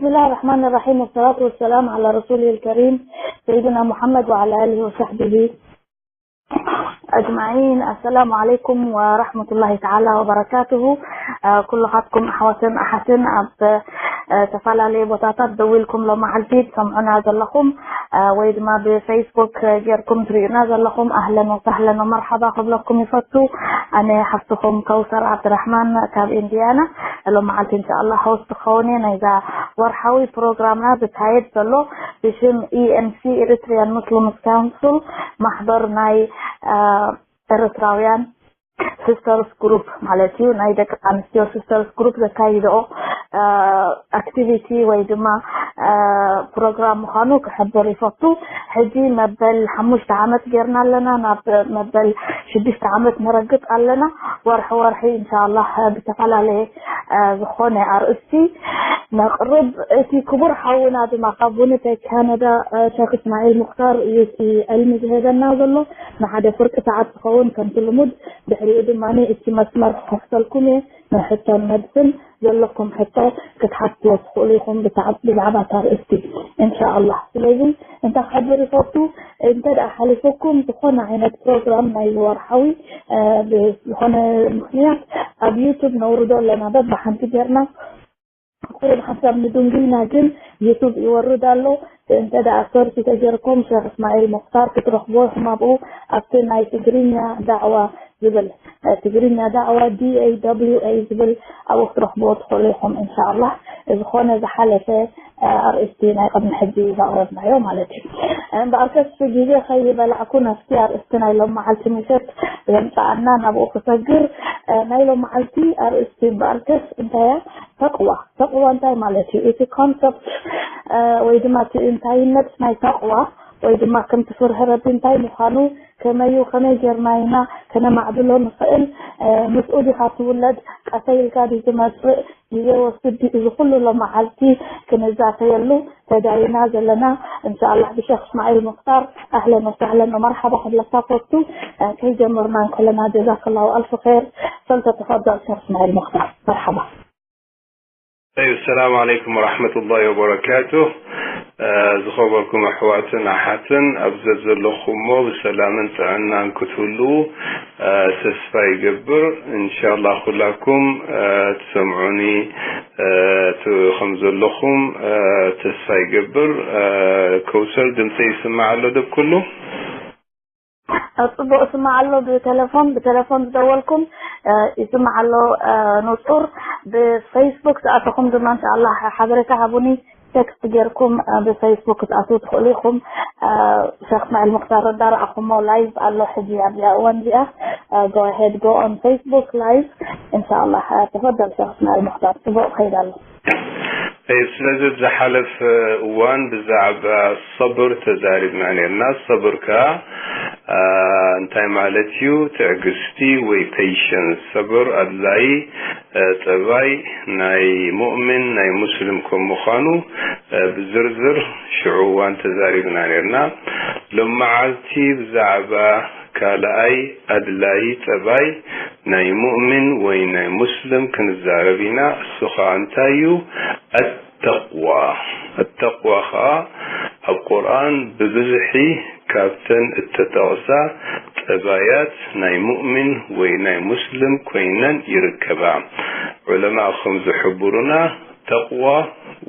بسم الله الرحمن الرحيم، والصلاة والسلام على رسوله الكريم سيدنا محمد وعلى آله وصحبه أجمعين. السلام عليكم ورحمة الله تعالى وبركاته. ኩልኻትኩም ኣሕዋትን ኣሓትን ኣብ ዝተፈላለዩ ቦታታት ደዊልኩም ሎመዓልቲ ትሰምዑና ዘለኹም፣ ወይ ድማ ብፌስቡክ ጌርኩም ትሪኡና ዘለኹም፣ ኣህለን ወሳህለን ወመርሓባ ክብለኩም ይፈቱ። ኣነ ሓፍትኹም ከውሰር ዓብድራሕማን ካብ ኢንዲያና። ሎመዓልቲ እንሻኣላ ሆስት ክኸውን እየ ናይዛ ወርሓዊ ፕሮግራምና ዝካየድ ዘሎ ብሽም ኢኤምሲ፣ ኤሪትሪያን ሙስሊምስ ካውንስል፣ ማሕበር ናይ ኤርትራውያን ሲስተርስ ግሩፕ ማለት እዩ። ናይ ደቂ ኣንስትዮ ሲስተርስ ግሩፕ ዘካይድኦ ኣክቲቪቲ ወይ ድማ ፕሮግራም ምዃኑ ክሕብር ይፈቱ። ሕጂ መበል ሓሙሽተ ዓመት ጌርና ኣለና፣ ናብ መበል ሽዱሽተ ዓመት ንረግፅ ኣለና። ወርሒ ወርሒ እንሻላ ብተፈላለየ ዝኾነ ኣርእስቲ ነቕርብ። እቲ ክቡር ሓውና ድማ ካብ ዊኒፔግ ካናዳ ሸክ እስማኤል ሙክታር እዩ እቲ ዕልሚ ዝህበና ዘሎ። ንሓደ ፍርቂ ሰዓት ዝኸውን ከምቲ ልሙድ፣ ድሕሪኡ ድማ እቲ መስመር ክኸፍተልኩም እየ። ንሕቶን መልስን ዘለኩም ሕቶ ክትሓትዎ ትኽእሉ ኢኹም ብዛዕባ እታ ኣርእስቲ እንሻኣላ። ስለዚ እንታይ ክሕብር ይፈቱ፣ እንተ ደኣ ሓሊፉኩም ዝኾነ ዓይነት ፕሮግራም ናይ ወርሓዊ ብዝኾነ ምኽንያት ኣብ ዩቱብ ነውርዶ ኣለና በብሓንቲ ጌርና። ቁሩብ ሓሳብ ንዱንጊና ግን ዩቱብ ይወርድ ኣሎ። እንተ ደኣ ሰርች ተገርኩም ሸክ እስማኤል ሙክታር ክትረኽቦ ኢኹም። ኣብኡ ኣብቲ ናይ ትግርኛ ዳዕዋ ዝብል ትግርኛ ዳዕዋ ዲ ኤ ደብሊው ኤ ዝብል ኣብኡ ክትረኽብዎ ትኽእሉ ኢኹም። እንሻኣላ ዝኾነ ዝሓለፈ ኣርእስቲ ናይ ቅድሚ ሕጂ ዘቕረብናዮ ማለት እዩ። እምበኣርከስ ግዜ ከይበላዕኩ ናብቲ ኣርእስቲ ናይ ሎም መዓልቲ ምሸት ዘምፀኣና ናብኡ ክሰግር። ናይ ሎም መዓልቲ ኣርእስቲ እምበኣርከስ እንታይ እያ? ተቕዋ። ተቕዋ እንታይ ማለት እዩ? እቲ ኮንሰፕት ወይ ድማ እቲ እንታይነት ናይ ተቕዋ ወይ ድማ ከምቲ ፍርሂ ረቢ እንታይ ምዃኑ ከመዩ ከመይ ጌርና ኢና ከነማዕብሎ ንኽእል፣ ምስኡ ዲኻ ትውለድ፣ ቀሰይ ኢልካ ድዩ ዝመፅእ፣ ግዜ ወስድ ድዩ፣ እዚ ኩሉ ሎመዓልቲ ክንዛተየሉ ተዳይና ዘለና። እንሻኣላህ ብሸክ እስማዒል ሙክታር ኣህለን ወሳህለን ወመርሓባ ክብለካ ፈቱ። ከይጀመርና እንከለና ጀዛከላሁ ኣልፍ ኸይር። ሰልተ ተፈደል ሸክ እስማዒል ሙክታር። መርሓባ። طيب، السلام عليكم ورحمة الله وبركاته. ዝኸበርኩም ኣሕዋትን ኣሓትን ኣብ ዘዘለኹሞ ብሰላምን ጥዕናን ክትህልዉ ተስፋ ይገብር። እንሻላ ኩላኩም ትሰምዑኒ ከም ዘለኹም ተስፋ ይገብር። ከውሰር ድምፂ ይስማዕ ኣሎ ዶ ኩሉ? ፅቡቕ ይስማዕ ኣሎ። ብቴሌፎን ብቴሌፎን ዝደወልኩም ይስማዕ ኣሎ ንፁር። ብፌስቡክ ዝኣተኹም ድማ እንሻላ ሓበሬታ ሃቡኒ። ቴክስት ጌርኩም ብፌስቡክ ክትኣትዉ ትኽእሉ ኢኹም። ሸክ እስማዒል ሙክታር እንዳረኣኹሞ ላይቭ ኣሎ ሕጂ ኣብዚኣ እዋን እዚኣ። Go ahead, go on Facebook live. እንሻላ ተፈደል ሸክ እስማዒል ሙክታር፣ ፅቡቕ ከይድ ኣሎ። طيب، ስለዚ ዝሓለፈ እዋን ብዛዕባ ሰብር ተዛሪብና ነርና። ሰብር ከኣ እንታይ ማለት እዩ? ትዕግስቲ ወይ ፔይሸንስ። ሰብር ኣድላይ ጠባይ ናይ ሙእሚን ናይ ሙስሊም ከም ምዃኑ ብዝርዝር ሽዑ እዋን ተዛሪብና ነርና። ሎም መዓልቲ ብዛዕባ ካልኣይ ኣድላይ ጠባይ ናይ ሙእሚን ወይ ናይ ሙስሊም ክንዛረብ ኢና። እሱ ኸዓ እንታይ እዩ? ኣተቕዋ። ኣተቕዋ ኸዓ ኣብ ቁርኣን ብብዝሒ ካብተን እተጠቕሳ ጠባያት ናይ ሙእሚን ወይ ናይ ሙስሊም ኮይነን ይርከባ። ዑለማእ ከም ዝሕብሩና ተቕዋ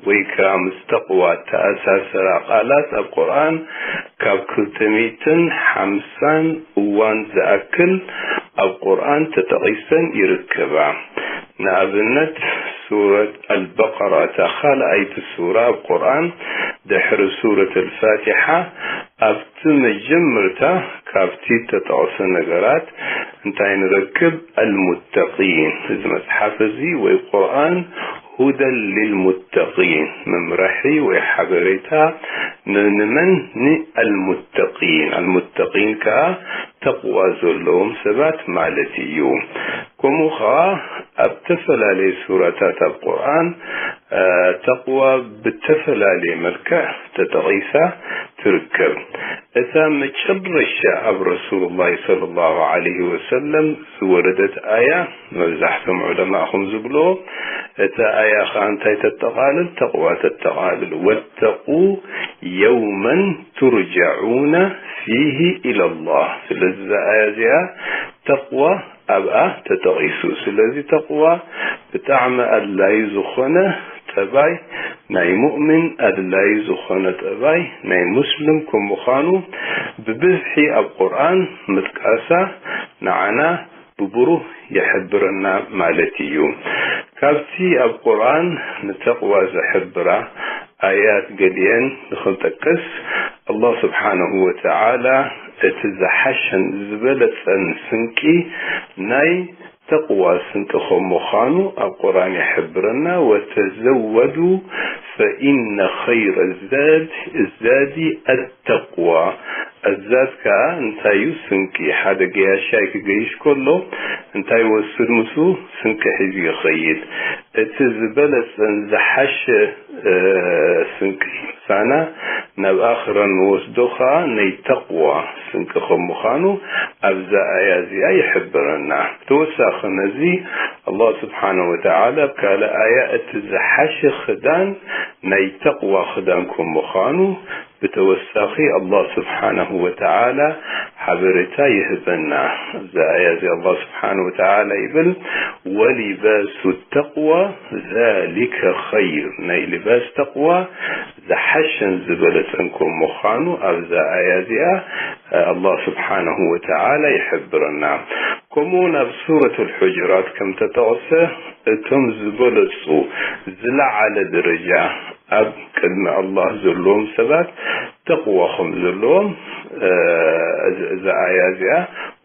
ወይ ከኣ ምስ ተቕዋ እተኣሳሰራ ቃላት ኣብ ቁርኣን ካብ ክልተ ሚእትን ሓምሳን እዋን ዝኣክል ኣብ ቁርኣን ተጠቒሰን ይርከባ። ንኣብነት ሱረት ኣልበቀራ እታ ካልኣይቲ ሱራ ኣብ ቁርኣን ድሕሪ ሱረት ኣልፋቲሓ ኣብቲ መጀመርታ ካብቲ እተጠቕሰ ነገራት እንታይ ንረክብ? ኣልሙተቂን። እዚ መጽሓፍ እዚ ወይ ቁርኣን ሁደን ሊልሙተቂን፣ መምርሒ ወይ ሓበሬታ ንመን? ንኣልሙተቂን። ኣልሙተቂን ከኣ ተቕዋ ዘለዎም ሰባት ማለት እዩ። ከምኡ ኸዓ ኣብ ተፈላለየ ሱራታት ኣብ ቁርኣን ተቕዋ ብተፈላለየ መልክዕ ተጠቒሳ ትርከብ። እታ መጨረሻ ኣብ ረሱሉላህ ሰለላሁ ዐለይሂ ወሰለም ዝወረደት ኣያ መብዛሕቶም ዑለማእ ከም ዝብልዎ እታ ኣያ ኸዓ እንታይ ተጠቓልል? ተቕዋ ተጠቓልል። "ወተቑ የውመን ቱርጀዑነ ፊሂ ኢለላህ።" ስለዚ እዛ ኣያ እዚኣ ተቕዋ ኣብኣ ተጠቒሱ። ስለዚ ተቕዋ ብጣዕሚ ኣድላዩ ዝኾነ ጠባይ፣ ናይ ሙእሚን ኣድላዩ ዝኾነ ጠባይ፣ ናይ ሙስሊም ከም ምዃኑ ብብዝሒ ኣብ ቁርኣን ምጥቃሳ ንዓና ብብሩህ ይሕብረና ማለት እዩ። ካብቲ ኣብ ቁርኣን ንተቕዋ ዝሕብራ ኣያት ገሊአን ንኽንጠቅስ፣ ኣላህ ስብሓነሁ ወተዓላ እቲ ዝሓሸን ዝበለጸን ስንቂ ናይ ተቕዋ ስንቂ ከም ምዃኑ ኣብ ቁርኣን ይሕብረና፣ "ወተዘወዱ ፈኢነ ኸይረ ዛድ ዛዲ ኣተቕዋ።" ኣዛድ ከኣ እንታይ እዩ? ስንቂ። ሓደ ገያሻይ ክገይሽ ከሎ እንታይ ይወስድ? ምስ ስንቂ ሒዙ ይኸይድ። እቲ ዝበለጸን ዝሓሸ፣ እ፣ ስንቂ ምሳና ናብ ኣኽራ ንወስዶ ከኣ ናይ ተቕዋ ስንቂ ከም ምዃኑ ኣብዛ ኣያ እዚኣ ይሕብረና። ተወሳኺ ነዚ፣ ኣላህ ስብሓነሁ ወተዓላ ኣብ ካልእ ኣያ እቲ ዝሓሸ ክዳን ናይ ተቕዋ ክዳን ከም ምዃኑ ብተወሳኺ ኣላህ ስብሓነሁ ወተዓላ ሓበሬታ ይህበና። ኣብዛ ኣያ እዚ ኣላህ ስብሓነሁ ወተዓላ ይብል፣ "ወሊባሱ ተቕዋ ዛሊከ ኸይር።" ናይ ሊባስ ተቕዋ ዝሓሸን ዝበለጸን ከም ምዃኑ ኣብዛ ኣያ እዚኣ ኣላህ ስብሓነሁ ወተዓላ ይሕብረና። ከምኡ እውን ኣብ ሱረት ኣልሑጅራት ከም ተጠቕሰ፣ እቶም ዝበለጹ ዝለዓለ ደረጃ ኣብ ቅድሚ ኣላህ ዘለዎም ሰባት ተቕዋ ከም ዘለዎም፣ እ፣ እዚ፣ እዛ ኣያ እዚኣ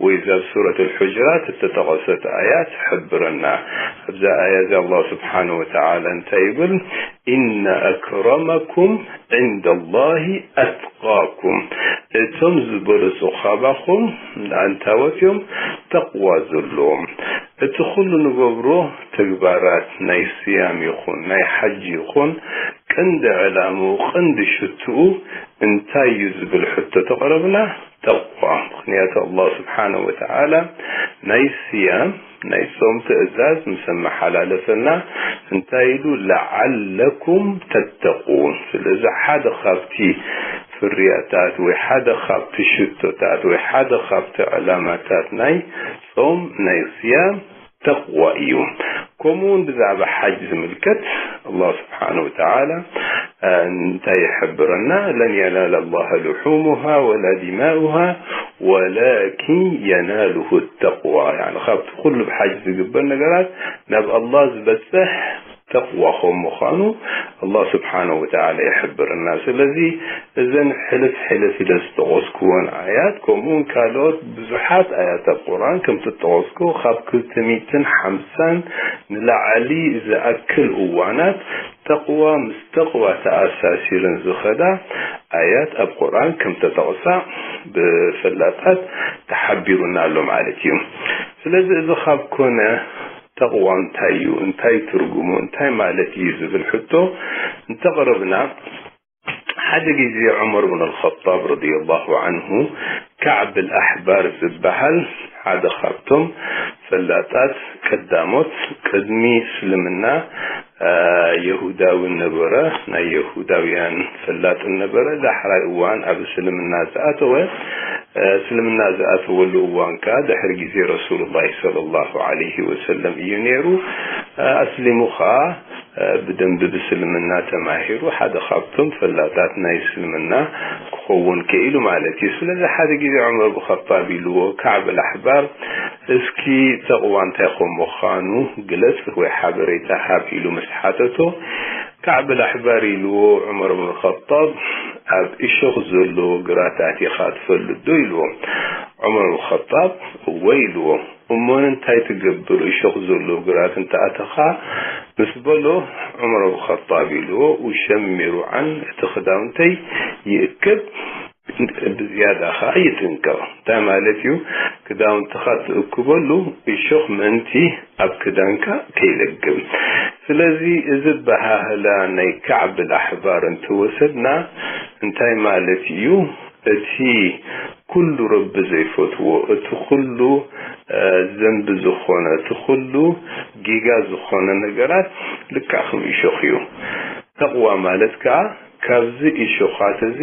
ወይ እዛ ኣብ ሱረት ኣልሑጅራት እተጠቐሰት ኣያ ትሕብረና። ኣብዛ ኣያ እዚኣ ኣላህ ስብሓነሁ ወተዓላ እንታይ ይብል? "ኢነ ኣክረመኩም ዒንደ ላሂ ኣትቃኩም።" እቶም ዝበለጹ ካባኹም ኣንታዎት እዮም? ተቕዋ ዘለዎም። እቲ ኩሉ ንገብሮ ተግባራት ናይ ስያም ይኹን ናይ ሓጂ ይኹን ቀንዲ ዕላምኡ፣ ቀንዲ ሽትኡ እንታይ እዩ ዝብል ሕቶ ተቕረብና፣ ተቕዋ። ምኽንያቱ ኣላህ ስብሓነሁ ወተዓላ ናይ ስያም ናይ ጾም ትእዛዝ ምስ ኣመሓላለፈልና እንታይ ኢሉ? "ለዓለኩም ተተቁን።" ስለዚ ሓደ ካብቲ ፍርያታት ወይ ሓደ ካብቲ ሽቶታት ወይ ሓደ ካብቲ ዕላማታት ናይ ጾም ናይ ስያም ተቕዋ እዩ። ከምኡ እውን ብዛዕባ ሓጅ ዝምልከት ኣላህ ስብሓነሁ ወተዓላ፣ እ፣ እንታይ ይሕብረና? "ለን የናለ ላሃ ልሑሙሃ ወላ ዲማኡሃ ወላኪን የናሉሁ ተቅዋ።" ያኒ ካብቲ ኩሉ ብሓጅ ዝግበር ነገራት ናብ ኣላህ ዝበጽሕ ተቕዋ ከም ምዃኑ ኣላህ ስብሓነሁ ወተዓላ ይሕብረና። ስለዚ እዘን ሕልፍ ሕልፍ ኢለ ዝጠቐስኩወን ኣያት፣ ከምኡውን ካልኦት ብዙሓት ኣያት ኣብ ቁርኣን ከም ተጠቐስኩ፣ ካብ ክልተ ሚእትን ሓምሳን ንላዕሊ ዝኣክል እዋናት ተቕዋ ምስ ተቕዋ ተኣሳሲረን ዝኸዳ ኣያት ኣብ ቁርኣን ከም ተጠቕሳ ብፈላጣት ተሓቢሩና ኣሎ ማለት እዩ። ስለዚ እዚ ካብ ኮነ፣ ተቕዋ እንታይ እዩ? እንታይ ትርጉሙ? እንታይ ማለት እዩ? ዝብል ሕቶ እንተቕረብና፣ ሓደ ግዜ ዑመር ብን ኣልኸጣብ ረዲየላሁ ዓንሁ፣ ካዕብ ኣልኣሕባር ዝበሃል ሓደ ካብቶም ፈላጣት ቀዳሞት ቅድሚ እስልምና፣ አ፣ የሁዳዊ ነበረ፣ ናይ የሁዳውያን ፈላጥ ነበረ። ዳሕራይ እዋን ኣብ እስልምና ዝኣተወ፣ አ፣ እስልምና ዝኣተወሉ እዋን ከኣ ድሕሪ ግዜ ረሱሉላሂ ሰለላሁ ዐለይሂ ወሰለም እዩ ነይሩ። አ፣ ኣስሊሙ ከኣ፣ አ፣ ብደንቢ ብእስልምና ተማሂሩ ሓደ ካብቶም ፈላጣት ናይ እስልምና ክኸውን ክኢሉ ማለት እዩ። ስለዚ ሓደ ግዜ ዑመር ብን ኸጣብ ኢልዎ፣ ካዕብ ኣልኣሕባር፣ እስኪ ተቕዋ እንታይ ከም ምዃኑ ግለጽ ወይ ሓበሬታ ሃብ ኢሉ ምስ ሓተቶ፣ ካዕብ ኣልኣሕባር ኢልዎ፣ ዑመር ብን ኸጣብ፣ ኣብ እሾኽ ዘለዎ ግራት ኣቲኻ ትፈልጥ ዶ? ኢልዎ። ዑመር ብን ኸጣብ፣ እወ ኢልዎ። እሞ እንታይ ትገብር እሾኽ ዘለዎ ግራት እንተኣተኻ? ምስ በሎ፣ ዑመር ብን ኸጣብ ኢልዎ፣ ኡሸሚሩ ዓን፣ እቲ ክዳውንተይ ይእክብ፣ ብዝያዳ ኸዓ ይጥንቀቕ። እንታይ ማለት እዩ? ክዳውንትኻ ትእክበሉ እሾኽ ምእንቲ ኣብ ክዳንካ ከይለግም። ስለዚ እዚ ኣበሃህላ ናይ ካዕብ ኣልኣሕባር እንተወሰድና እንታይ ማለት እዩ? እቲ ኩሉ ረቢ ዘይፈትዎ፣ እቲ ኩሉ ዘንቢ ዝኾነ፣ እቲ ኩሉ ጌጋ ዝኾነ ነገራት ልክዕ ከም እሾኽ እዩ። ተቕዋ ማለት ከኣ ካብዚ እሾኻት እዚ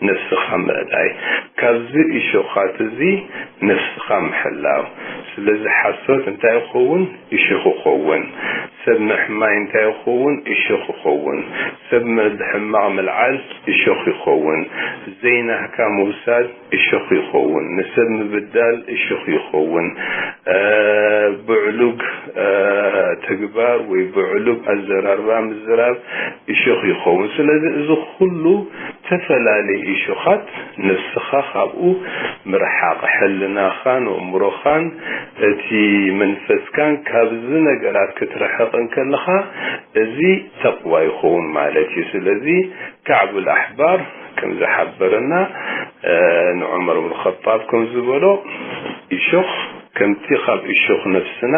ነፍስኻ ምእላይ፣ ካብዚ እሾኻት እዚ ነፍስኻ ምሕላው። ስለዚ ሓሶት እንታይ ይኸውን? እሾኽ ይኸውን። ሰብ ምሕማይ እንታይ ይኸውን? እሾኽ ይኸውን። ሰብ ም-፣ ሕማቕ ምልዓል እሾኽ ይኸውን። ዘይናህካ ምውሳድ እሾኽ ይኸውን። ንሰብ ምብዳል እሾኽ ይኸውን። እ፣ ብዕሉግ፣ እ፣ ተግባር ወይ ብዕሉግ ኣዘራርባ ምዝራብ እሾኽ ይኸውን። ስለዚ እዚ ኩሉ ተፈላለየ እሾኻት ነፍስኻ ካብኡ ምርሓቕ፣ ሕልናኻን ኣእምሮኻን እቲ መንፈስካን ካብዚ ነገራት ክትርሕቕ እንከለኻ፣ እዚ ተቕዋ ይኸውን ማለት እዩ። ስለዚ ከዕቡል ኣሕባር ከም ዝሓበረና፣ እ፣ ንዑመር ብን ኸጣብ ከም ዝበሎ፣ እሾኽ ከምቲ ካብ እሾኽ ነፍስና፣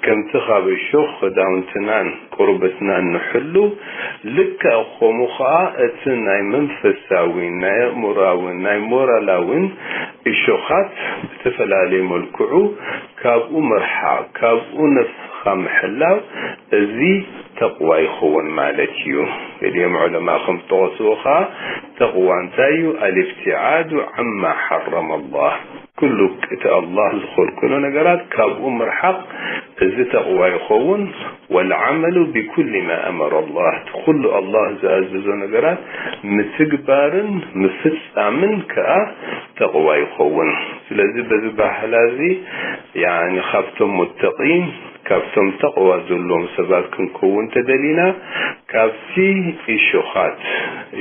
ከምቲ ካብ እሾኽ ክዳውንትናን ቁርበትናን ንሕሉ፣ ልክዕ ከምኡ ኸኣ እቲ ናይ መንፈሳዊን ናይ ኣእምሮኣዊን ናይ ሞራላዊን እሾኻት ብተፈላለየ መልክዑ ካብኡ ምርሓቕ፣ ካብኡ ነፍስኻ ምሕላው፣ እዚ ተቕዋ ይኸውን ማለት እዩ። ገሊኦም ዑለማ ከም ዝጠቐስዎ ኸኣ፣ ተቕዋ እንታይ እዩ? الابتعاد عما حرم الله። ኩሉ እቲ ኣላህ ዝኸልከሎ ነገራት ካብኡ ምርሓቕ፣ እዚ ተቕዋ ይኸውን። والعمل بكل ما أمر الله። እቲ ኩሉ ኣላህ ዝኣዘዞ ነገራት ምትግባርን ምፍጻምን ከኣ ተቕዋ ይኸውን። ስለዚ በዚ ባህላ እዚ፣ ያኒ፣ ካብቶም ሙተቂን፣ ካብቶም ተቕዋ ዘለዎም ሰባት ክንከውን ተደሊና፣ ካብቲ እሾኻት፣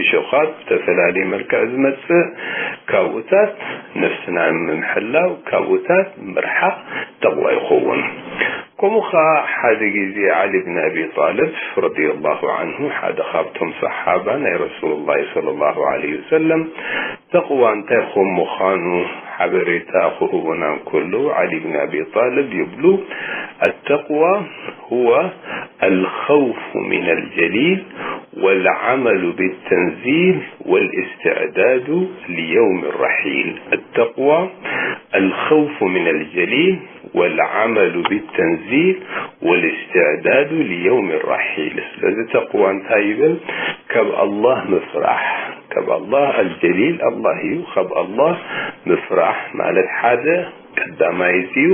እሾኻት ብተፈላለየ መልክዕ ዝመጽእ፣ ካብኡታት ነፍስና ምምሕላው፣ ካብኡታት ምርሓቕ ተቕዋ ይኸውን። ከምኡ ኸዓ ሓደ ግዜ ዓሊ ብን ኣቢ ጣልብ ረዲየላሁ ዓንሁ፣ ሓደ ካብቶም ሰሓባ ናይ ረሱሉላሂ ሰለላሁ ዐለይሂ ወሰለም፣ ተቕዋ እንታይ ከም ምዃኑ ሓበሬታ ክህቡና እንከለዉ፣ ዓሊ ብን ኣቢ ጣልብ ይብሉ፣ التقوى هو الخوف من الجليل والعمل بالتنزيل والاستعداد ليوم الرحيل. التقوى الخوف من الجليل والعمل بالتنزيل والاستعداد ليوم الرحيل። ስለዚ ተቕዋ እንታይ ይብል? ካብ ኣላህ ምፍራሕ። ካብ ኣላህ ኣልጀሊል ኣላህ እዩ። ካብ ኣላህ ምፍራሕ ማለት ሓደ ቀዳማይ እዚ እዩ።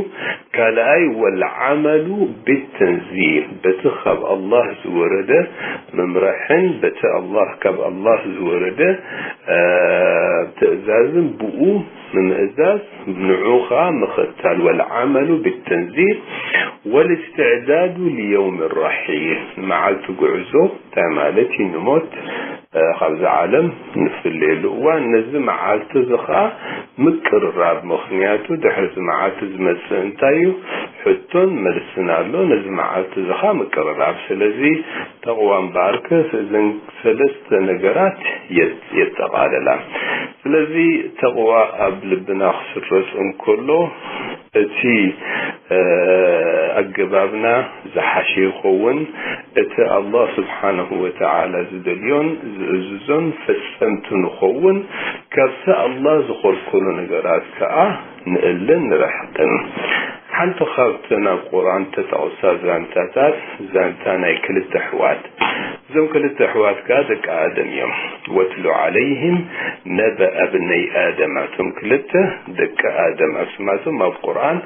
ካልኣይ፣ ወልዓመሉ ብተንዚል፣ በቲ ካብ ኣላህ ዝወረደ መምርሕን በቲ ኣላህ፣ ካብ ኣላህ ዝወረደ፣ እ፣ ትእዛዝን ብኡ ንምእዛዝ፣ ንዑ ኸዓ ምኽታል። ወልዓመሉ ብተንዚል ወልእስትዕዳዱ ሊየውም ራሒል፣ ንመዓልቲ ጉዕዞ እንታይ ማለት እዩ? ንሞት፣ እ፣ ካብዛ ዓለም ንፍለየሉ እዋን፣ ነዚ መዓልቲ እዚ ኸዓ ምቅርራብ። ምኽንያቱ፣ ድሕሪ እዚ መዓልቲ ዝመጽእ እንታይ እዩ? ሕቶን መልስን ኣሎ። ነዚ መዓልቲ እዚ ኸዓ ምቅርራብ። ስለዚ፣ ተቕዋ እምበኣርከስ እዘን ሰለስተ ነገራት የጥ-፣ የጠቓልላ። ስለዚ፣ ተቕዋ ኣብ ልብና ክስረጽ እንከሎ፣ እቲ፣ እ፣ ኣገባብና ዝሓሸ ይኸውን። እቲ ኣላህ ስብሓነሁ ወተዓላ ዝደልዮን ዝእዝዞን ፈጸምቲ ንኸውን፣ ካብቲ ኣላህ ዝኸልከሎ ነገራት ከኣ ንእለን ንርሕቅን። ሓንቲ ካብተን ኣብ ቁርኣን እተጠቕሳ ዛንታታት፣ ዛንታ ናይ ክልተ ኣሕዋት። እዞም ክልተ ኣሕዋት ከኣ ደቂ ኣደም እዮም። ወትሉ ዓለይህም ነበአ ብነይ ኣደም፣ እቶም ክልተ ደቂ ኣደም ኣስማቶም ኣብ ቁርኣን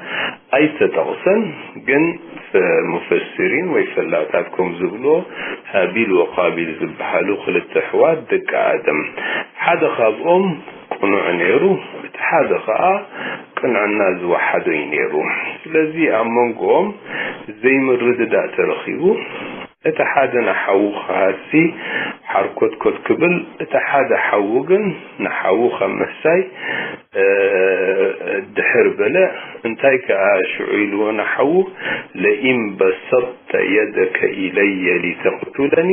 ኣይተጠቕሰን፣ ግን ሙፈሲሪን ወይ ፈላጣት ከም ዝብልዎ፣ ሃቢል ወቃቢል ዝበሃሉ ክልተ ኣሕዋት ደቂ ኣደም፣ ሓደ ካብኦም ቅኑዕ ነይሩ፣ እቲ ሓደ ኸኣ ቅንዕና ዝወሓዶ እዩ ነይሩ። ስለዚ ኣብ መንጎኦም ዘይምርድዳእ ተረኺቡ፣ እቲ ሓደ ንሓዉ ክሃሲ ሓርኮትኮት ክብል፣ እቲ ሓደ ሓዉ ግን ንሓዉ ካብ ምሕሳይ፣ እ፣ ድሕር በለ። እንታይ ከኣ ሽዑ ኢልዎ ንሓዉ፣ ለኢን በሰጥተ የደከ ኢለየ ሊተቕቱለኒ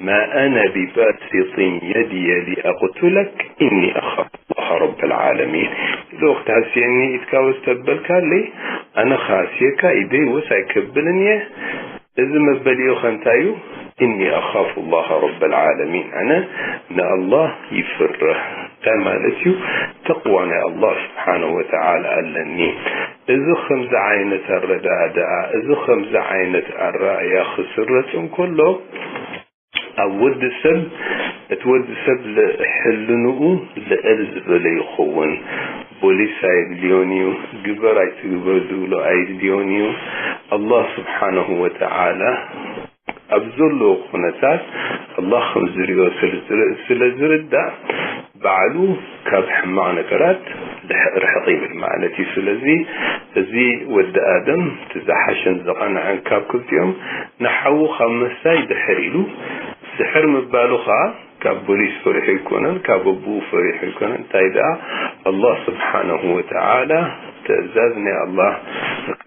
ማ ኣነ ቢባሲጢን የድየ ሊኣቕቱለክ ኢኒ ኣኻፍ ኣላህ ረበል ዓለሚን። ኢልዎ ክትሃስየኒ ኢድካ ወስ ተበልካለይ፣ ኣነ ክሃስየካ ኢደይ ወስ ኣይከብልን እየ። እዚ መበሊኡ ከ እንታይ እዩ? ኢኒ ኣኻፍ ኣላህ ረበል ዓለሚን፣ ኣነ ንኣላህ ይፍርህ። እንታይ ማለት እዩ? ተቕዋ ናይ ኣላህ ስብሓነሁ ወተዓላ ኣለኒ። እዚ ከምዚ ዓይነት ኣረዳድኣ፣ እዚ ከምዚ ዓይነት ኣረኣእያ ክስረጽ እንከሎ፣ ኣብ ወዲ ሰብ፣ እቲ ወዲ ሰብ ሕልንኡ ልዕል ዝበለ ይኸውን። ፖሊስ ኣይድልዮን እዩ፣ ግበር ኣይትግበር ዝብሎ ኣይድልዮን እዩ። ኣላህ ስብሓነሁ ወተዓላ ኣብ ዘሎ ኩነታት ኣላህ ከም ዝሪኦ ስለ ዝር-፣ ስለ ዝርዳእ፣ ባዕሉ ካብ ሕማቕ ነገራት ልሕ-፣ ርሕቕ ይብል ማለት እዩ። ስለዚ እዚ ወዲ ኣደም እቲ ዝሓሸን ዝቐንዐን ካብ ክልቲኦም ንሓዉ ካብ ምሕሳይ ድሕር ኢሉ፣ ድሕር ምባሉ ኸኣ ካብ ፖሊስ ፈሪሑ ኣይኮነን፣ ካብ ኣቦኡ ፈሪሑ ኣይኮነን። እንታይ ደኣ፣ ኣላህ ስብሓነሁ ወተዓላ ትእዛዝ ናይ ኣላህ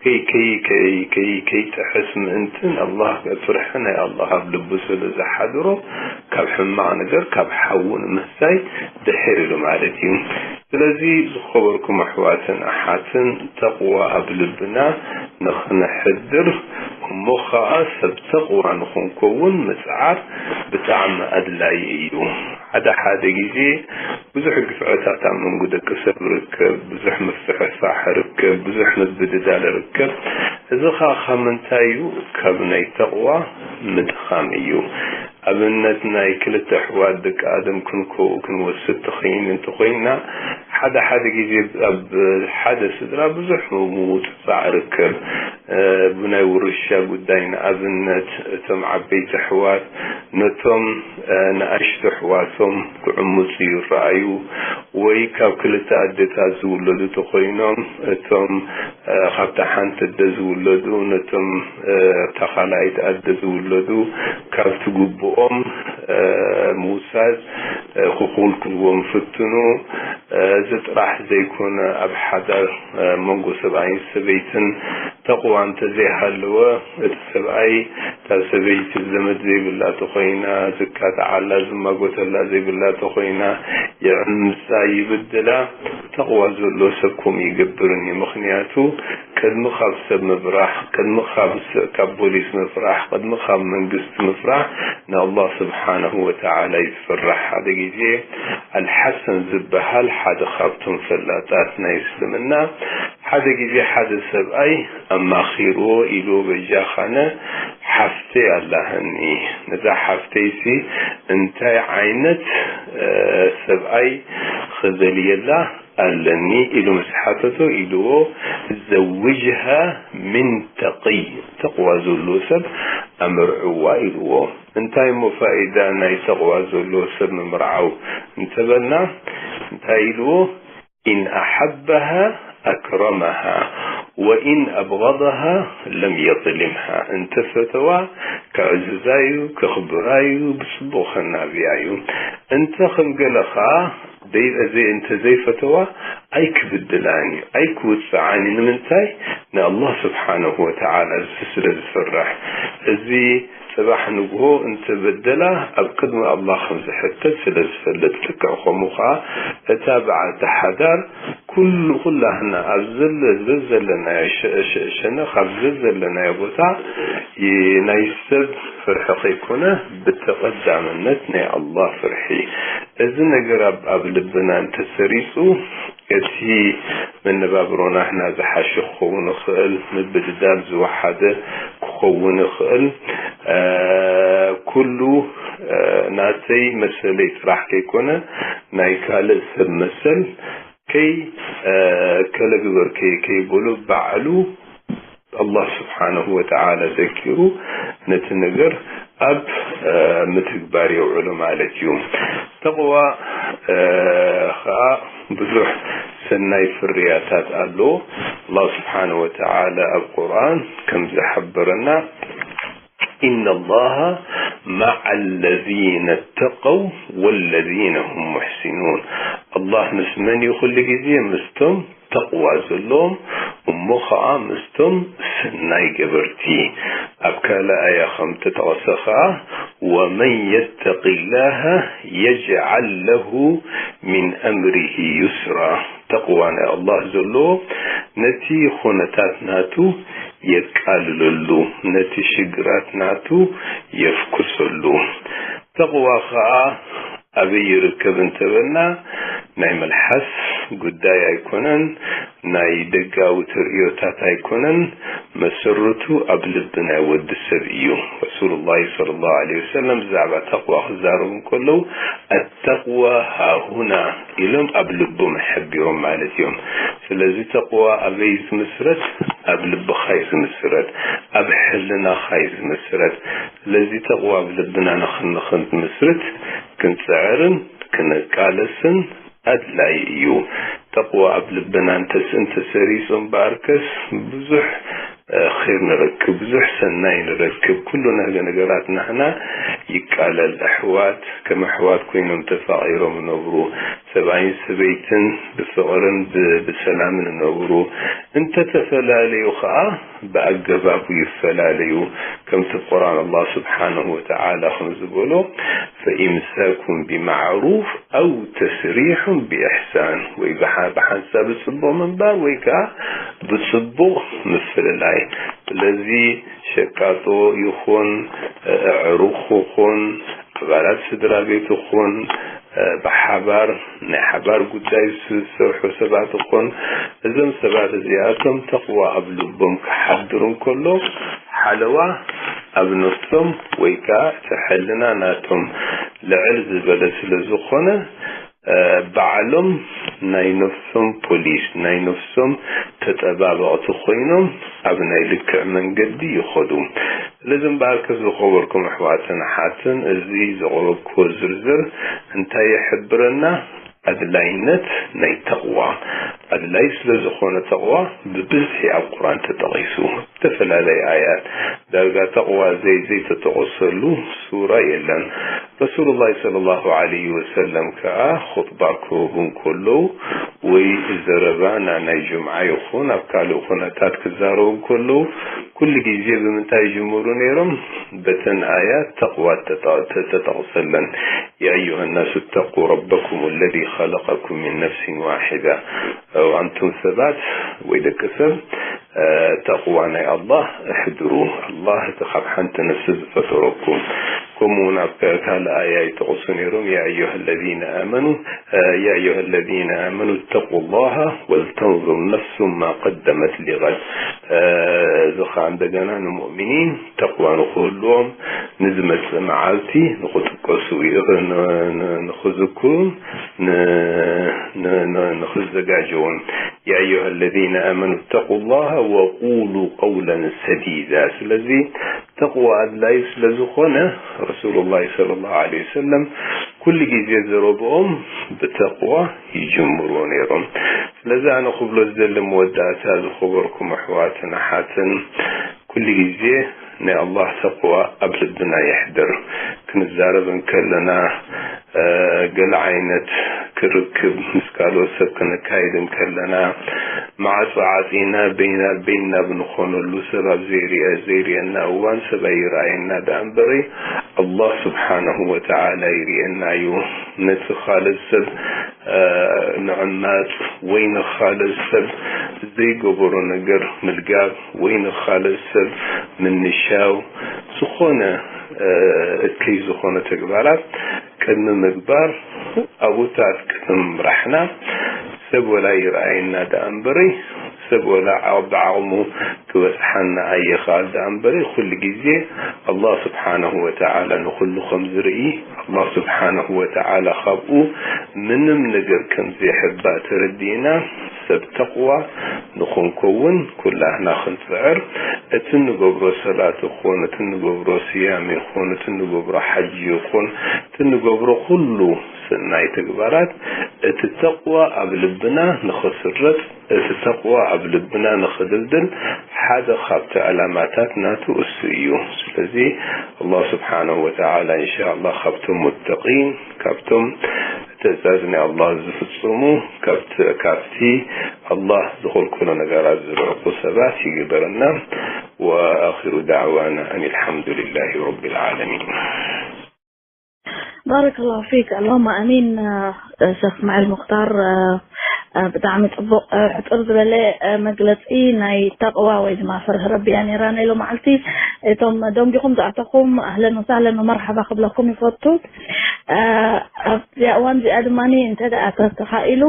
ከይ-፣ ከይ-፣ ከይ-፣ ከይ-፣ ከይጥሕስ ምእንትን ኣላህ ፍርሒ ናይ ኣላህ ኣብ ልቡ ስለ ዝሓድሮ፣ ካብ ሕማቕ ነገር፣ ካብ ሓዊ ንምሕሳይ ድሕር ኢሉ ማለት እዩ። ስለዚ ዝኸበርኩም ኣሕዋትን ኣሓትን፣ ተቕዋ ኣብ ልብና ንኽነሕድር፣ እሞ ኸኣ ሰብ ተቕዋ ንኽንከውን ምጽዓር ብጣዕሚ ኣድላዪ እዩ። ሓደ ሓደ ግዜ ብዙሕ ግፍዕታት ኣብ መንጎ ደቂ ሰብ ርከብ፣ ብዙሕ ምፍሕፋሕ ርከብ፣ ብዙሕ ምብድዳል ርከብ። እዚ ኸኣ ካብ ምንታይ እዩ? ካብ ናይ ተቕዋ ምድኻም እዩ። ኣብነት ናይ ክልተ ኣሕዋት ደቂ ኣደም ክንከው-፣ ክንወስድ ትኽእል እንተኾይና፣ ሓደ ሓደ ግዜ ኣብ ሓደ ስድራ ብዙሕ ምውጽጻዕ ርከብ። እ፣ ብናይ ውርሻ ጉዳይ ንኣብነት፣ እቶም ዓበይቲ ኣሕዋት ነቶም፣ እ፣ ንኣሽቱ ኣሕዋቶም ክዕምጹ ይረኣዩ፣ ወይ ካብ ክልተ ኣደታት ዝውለዱ ተኾይኖም፣ እቶም፣ እ፣ ካብታ ሓንቲ ኣደ ዝውለዱ ነቶም፣ እ፣ እታ ካልኣይቲ ኣደ ዝውለዱ ካብቲ ግቡኦም፣ እ፣ ምውሳድ፣ እ፣ ክኹልክልዎም ፍትኑ። እ፣ እዚ ጥራሕ ዘይኮነ፣ ኣብ ሓዳር፣ እ፣ መንጎ ሰብኣይን ሰበይትን ተቕዋ እንተዘይሃለወ፣ እቲ ሰብኣይ እታ ሰበይቲ ዘመድ ዘይብላ ተኾይና፣ ዝካትዓላ ዝማጎተላ ዘይብላ ተኾይና፣ ይዕምጻ፣ ይብድላ። ተቕዋ ዘሎ ሰብ ከምኡ ይገብርን እዩ። ምኽንያቱ፣ ቅድሚ ካብ ሰብ ምፍራሕ፣ ቅድሚ ካብ ስ-፣ ካብ ፖሊስ ምፍራሕ፣ ቅድሚ ካብ መንግስቲ ምፍራሕ፣ ንኣላህ ስብሓነሁ ወተዓላ እዩ ዝፍራሕ። ሓደ ግዜ ኣልሓሰን ዝበሃል ሓደ ካብቶም ፈላጣት ናይ እስልምና፣ ሓደ ግዜ ሓደ ሰብኣይ ኣማኺርዎ ኢሉ፣ በጃኻነ ሓፍተይ ኣላህኒ፣ ነዛ ሓፍተይሲ እንታይ ዓይነት፣ እ፣ ሰብኣይ ክደልየላ ኣለኒ ኢሉ ምስ ሓተቶ፣ ኢልዎ፣ "ዘውጅሃ ሚን ተቂይ፣ ተቕዋ ዘለዎ ሰብ ኣምርዕዋ" ኢልዎ። እንታይ እሞ ፋይዳ ናይ ተቕዋ ዘለዎ ሰብ ምምርዓው እንተበልና፣ እንታይ ኢልዎ? "ኢን ኣሐበሃ ኣክረመሃ፣ ወኢን ኣብገደሃ ለም የዝሊምሃ።" እንተ ፈተዋ፣ ከዕዝዛ እዩ፣ ከኽብራ እዩ፣ ብጽቡቕ ከናብያ እዩ። እንተ ከም ገለ ኸኣ፣ ደይ-፣ ዘይ-፣ እንተ ዘይፈተዋ፣ ኣይክብድላን እዩ፣ ኣይክውጽዓን እዩ። ንምንታይ? ንኣላህ ስብሓነሁ ወተዓላ ስለ ዝፈርሕ። እዚ ጽባሕ ንግሆ እንተ በደላ፣ ኣብ ቅድሚ ኣላህ ከም ዝሕተት ስለ ዝፈልጥ፣ ልክዕ ከምኡ ኸኣ እታ በዓልቲ ሓዳር፣ ኩሉ፣ ኩላህና ኣብ ዘለ-፣ ዘዘለናዮ ሸ-፣ ሸ-፣ ሸነኽ፣ ኣብ ዘዘለናዮ ቦታ፣ ይ-፣ ናይ ሰብ ፍርሒ ከይኮነ፣ ብተቐዳምነት ናይ ኣላህ ፍርሒ። እዚ ነገር ኣብ፣ ኣብ ልብና እንተሰሪጹ፣ እቲ መነባብሮና ህና ዝሓሸ ክኸውን ይኽእል፣ ምብድዳል ዝወሓደ ክኸውን ይኽእል። እ፣ ኩሉ፣ እ፣ ናተይ መሰለይ ጥራሕ ከይኮነ፣ ናይ ካልእ ሰብ መሰል ከይ፣ እ፣ ከለ ግበር ከይ-፣ ከይበሉ፣ ባዕሉ ኣላህ ስብሓነሁ ወተዓላ ዘኪሩ ነቲ ነገር ኣብ፣ እ፣ ምትግባር የውዕሎ ማለት እዩ። ተቕዋ፣ እ፣ ኸኣ ብዙሕ ሰናይ ፍርያታት ኣለዎ። ኣላህ ስብሓነሁ ወተዓላ ኣብ ቁርኣን ከም ዝሓበረና፣ "ኢነ ላሃ መዓ ለዚነ ተቀው ወለዚነ ሁም ሙሕሲኑን።" ኣላህ ምስ መን እዩ? ኩሉ ግዜ ምስቶም ተቕዋ ዘለዎም፣ እሞ ኸዓ ምስቶም ሰናይ ገበርቲ። ኣብ ካልእ ኣያ ከም ተጠቕሰ ኸዓ፣ "ወመን የተቂ ላሃ የጅዓል ለሁ ሚን ኣምሪሂ ዩስራ።" ተቕዋ ናይ ኣላህ ዘለዎ ነቲ ኹነታት ናቱ የቃልለሉ፣ ነቲ ሽግራት ናቱ የፍኩሰሉ። ተቕዋ ኸዓ ኣበይ ይርከብ እንተበልና፣ ናይ መልሓስ ጉዳይ ኣይኮነን፣ ናይ ደጋዊ ተርእዮታት ኣይኮነን፣ መሰረቱ ኣብ ልቢ ናይ ወዲ ሰብ እዩ። ረሱሉላሂ ሰለላሁ ዐለይሂ ወሰለም ብዛዕባ ተቕዋ ክዛረቡ እንከለዉ፣ "ኣተቕዋ ሃሁና" ኢሎም ኣብ ልቦም ኣሕቢሮም ማለት እዮም። ስለዚ ተቕዋ ኣበይ ዝምስረት? ኣብ ልብኻ እዩ ዝምስረት፣ ኣብ ሕልናኻ እዩ ዝምስረት። ስለዚ ተቕዋ ኣብ ልብና ንኽን-፣ ንኽንምስርት ክንጽዕርን ክንቃለስን ኣድላዪ እዩ። ተቕዋ ኣብ ልብና እንተስ-፣ እንተሰሪጹ እምበኣርከስ ብዙሕ፣ እ፣ ኸይር ንረክብ፣ ብዙሕ ሰናይ ንረክብ። ኩሉ ነገ-፣ ነገራት ናህና ይቃለል። ኣሕዋት ከም ኣሕዋት ኮይኖም ተፋቒሮም ይነብሩ። ሰብኣይን ሰበይትን ብፍቕርን ብ-፣ ብሰላምን ይነብሩ። እንተተፈላለዩ ኸኣ ብኣገባቡ ይፈላለዩ። ከምቲ ቁርኣን ኣላህ ስብሓነሁ ወተዓላ ከም ዝበሎ፣ "ፈኢምሳኩም ቢማዕሩፍ ኣው ተስሪሑን ብኢሕሳን"፣ ወይ ብሓ-፣ ብሓንሳብ ብጽቡቕ ምንባር ወይ ከኣ ብጽቡቕ ምፍልላይ። ስለዚ ሸቃጦ ይኹን፣ ኣዕሩኽ ይኹን፣ ኣባላት ስድራ ቤት ይኹን፣ ብሓባር ናይ ሓባር ጉዳይ ዝሰርሑ ሰባት ይኹን፣ እዞም ሰባት እዚኣቶም ተቕዋ ኣብ ልቦም ክሓድሩ እንከሎ፣ ሓለዋ ኣብ ነፍሶም ወይ ከኣ እቲ ሕልና ናቶም ልዕል ዝበለ ስለ ዝኾነ፣ እ፣ ባዕሎም ናይ ነፍሶም ፖሊስ፣ ናይ ነፍሶም ተጠባበቕቲ ኮይኖም ኣብ ናይ ልክዕ መንገዲ ይኸዱ። ስለዚ እምበኣርከስ ዝኸበርኩም ኣሕዋትን ኣሓትን፣ እዚ ዘቕረብክዎ ዝርዝር እንታይ ይሕብረና? ኣድላይነት ናይ ተቕዋ። ኣድላይ ስለ ዝኾነ ተቕዋ ብብዝሒ ኣብ ቁርኣን ተጠቒሱ። ዝተፈላለየ ኣያት፣ ዳርጋ ተቕዋ ዘይ-፣ ዘይተጠቐሰሉ ሱራ የለን። ረሱሉላህ ሰለላሁ ዐለይሂ ወሰለም ከኣ ኹጥባ ክህቡ እንከለዉ ወይ ዘረባ ና-፣ ናይ ጅምዓ ይኹን ኣብ ካልእ ኩነታት ክዛረቡ እንከለዉ ኩሉ ግዜ ብምንታይ ይጅምሩ ነይሮም? በተን ኣያት ተቕዋ ተጠ-፣ ተጠቕሰለን። "ያ ኣዩሃ ናሱ እተቁ ረበኩም ለዚ ኸለቀኩም ሚን ነፍሲን ዋሒዳ።" ኣው ኣንቱም ሰባት ወይ ደቂ ሰብ፣ እ፣ ተቕዋ ናይ ኣላህ እሕድሩ። ኣላህ እቲ ካብ ሓንቲ ነፍሲ ዝፈጠረኩም። ከምኡ እውን ኣብ ከ-፣ ካልእ ኣያ ይጠቕሱ ነይሮም፣ "ያ ኣዩሃ ለዚነ ኣመኑ፣ እ፣ ያ ኣዩሃ ለዚነ ኣመኑ እተቁ ላሃ ወልተንዙር ነፍሱ ማ ቀደመት ሊቀድ።" እ፣ እዚ ኸዓ እንደገና ንሙእሚኒን ተቕዋ ንኽህልዎም ንዝመጽእ መዓልቲ ንኽጥቀሱ፣ ን-፣ ን-፣ ንኽዝክሩን ን-፣ ን-፣ ን-፣ ንኽዘጋጀውን። "ያ ኣዩሃ ለዚነ ኣመኑ እተቁ ላሃ ወቁሉ ቀውለን ሰዲዳ።" ስለዚ ተቕዋ ኣድላዩ ስለ ዝኾነ፣ ረሱሉላህ ሰለላሁ ዐለይሂ ወሰለም ኩሉ ግዜ ዘረብኦም ብተቕዋ ይጅምርዎ ነይሮም። ስለዚ ኣነ ክብሎ ዝደሊ መወዳእታ፣ ዝኸበርኩም ኣሕዋትን ኣሓትን፣ ኩሉ ግዜ ናይ ኣላህ ተቕዋ ኣብ ልብና የሕድር። ክንዛረብ እንከለና፣ እ፣ ገለ ዓይነት ክርክብ ምስ ካልኦት ሰብ ክነካይድ እንከለና፣ ማዕጾ ዓጺና በይና በይና ብንኾነሉ፣ ሰብ ኣብ ዘይርአ-፣ ዘይርእየና እዋን፣ ሰብ ኣይረኣየና ደኣ እምበሪ፣ ኣላህ ስብሓነሁ ወተዓላ ይርእየና እዩ። ነቲ ካልእ ሰብ፣ እ፣ ምዕማጽ ወይ ንኻልእ ሰብ ዘይገበሮ ነገር ምልጋብ ወይ ንኻልእ ሰብ ምንሻው፣ ዝኾነ፣ እ፣ እከይ ዝኾነ ተግባራት ቅድሚ ምግባር፣ ኣብኡታት ቅድሚ ምምራሕና፣ ሰብ ወላ ይረኣየና ደኣ እምበሪ፣ ሰብ ወላ ዓ-፣ ብዓቕሙ ክበጽሓና ኣይኽኣል ደኣ እምበሪ፣ ኩሉ ግዜ ኣላህ ስብሓነሁ ወተዓላ ንኹሉ ከም ዝርኢ፣ ኣላህ ስብሓነሁ ወተዓላ ካብኡ ምንም ነገር ከም ዘይሕባእ ተረዲእና፣ ሰብ ተቕዋ ንኽንከውን ኩላህና ክንጽዕር፣ እቲ እንገብሮ ሰላት ይኹን፣ እቲ እንገብሮ ስያም ይኹን፣ እቲ እንገብሮ ሓጂ ይኹን፣ እቲ እንገብሮ ኩሉ ሰናይ ተግባራት፣ እቲ ተቕዋ ኣብ ልብና ንኽስረጽ፣ እቲ ተቕዋ ኣብ ልብና ንኽድልድል፣ ሓደ ካብቲ ዕላማታት ናቱ እሱ እዩ። ስለዚ ኣላህ ስብሓነሁ ወተዓላ፣ እንሻ ኣላህ፣ ካብቶም ሙተቂን፣ ካብቶም ትእዛዝ ናይ ኣላህ ዝፍጽሙ፣ ካብቲ፣ ካብቲ ኣላህ ዝኸልከሎ ነገራት ዝርሕቁ ሰባት ይግበረና። ወኣኺሩ ዳዕዋና ኣን ኣልሓምዱሊላሂ ረቢል ዓለሚን። بارك الله فيك، اللهم آمين. آه، شيخ اسماعيل مختار، آه، ብጣዕሚ ጽቡቕ። ሕጽር ዝበለ መግለጺ ናይ ተቕዋ ወይ ድማ ፍርህ ረቢ እያ ነይራ ናይ ሎመዓልቲ። እቶም ደንጊኹም ዝኣተኹም ኣህለን ወሳህለን ወመርሓባ ክብለኩም ይፈቱ። ኣብዚኣ እዋን እዚኣ ድማ እንተ ደኣ ተተኻኢሉ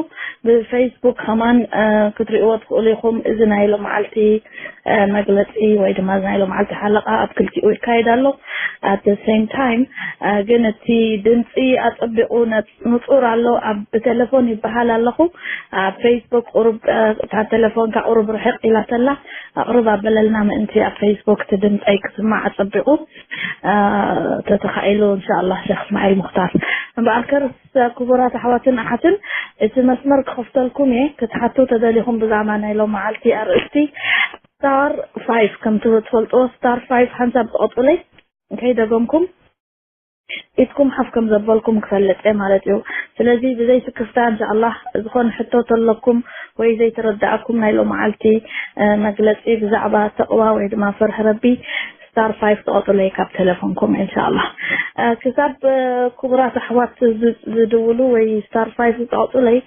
ብፌስቡክ ከማን ክትሪእዎ ትኽእሉ ኢኹም። እዚ ናይ ሎመዓልቲ መግለጺ ወይ ድማ ናይ ሎመዓልቲ ሓለቓ ኣብ ክልቲኡ ይካየድ ኣሎ። At the same time ግን እቲ ድምፂ ኣጸቢቑ ንፁር ኣሎ። ኣብ ብቴሌፎን ይበሃል ኣለኹ። ኣብ ፌስቡክ ቁሩብ እታ ቴሌፎንካ ቁሩብ ርሕቕ ኢላ ተላ ኣቕርብ ኣበለልና ምእንቲ ኣብ ፌስቡክ እቲ ድምፀይ ክስማዕ ኣጸቢቑ ተተኻኢሉ እንሻኣላ። ሸክ እስማዒል ሙክታር እምበኣርከርስ ክቡራት ኣሕዋትን ኣሓትን እቲ መስመር ክኸፍተልኩም እየ። ክትሓቱ ተደሊኹም ብዛዕባ ናይ ሎም መዓልቲ ኣርእስቲ ስታር ፋይፍ ከም ትፈልጥዎ ስታር ፋይፍ ሓንሳብ ትቐጡለይ ከይደገምኩም ኢድኩም ሓፍ ከም ዘበልኩም ክፈልጥ እየ ማለት እዩ። ስለዚ ብዘይ ስክፍታ እንሻኣላህ ዝኾነ ሕቶ ተለኩም ወይ ዘይተረዳእኩም ናይ ሎመዓልቲ መግለፂ ብዛዕባ ተቕዋ ወይ ድማ ፍርሒ ረቢ ስታር ፋይፍ ትቐጥለይ ካብ ቴሌፎንኩም እንሻኣላህ። ክሳብ ክቡራት ኣሕዋት ዝድውሉ ወይ ስታር ፋይፍ ዝጠቕጡለይ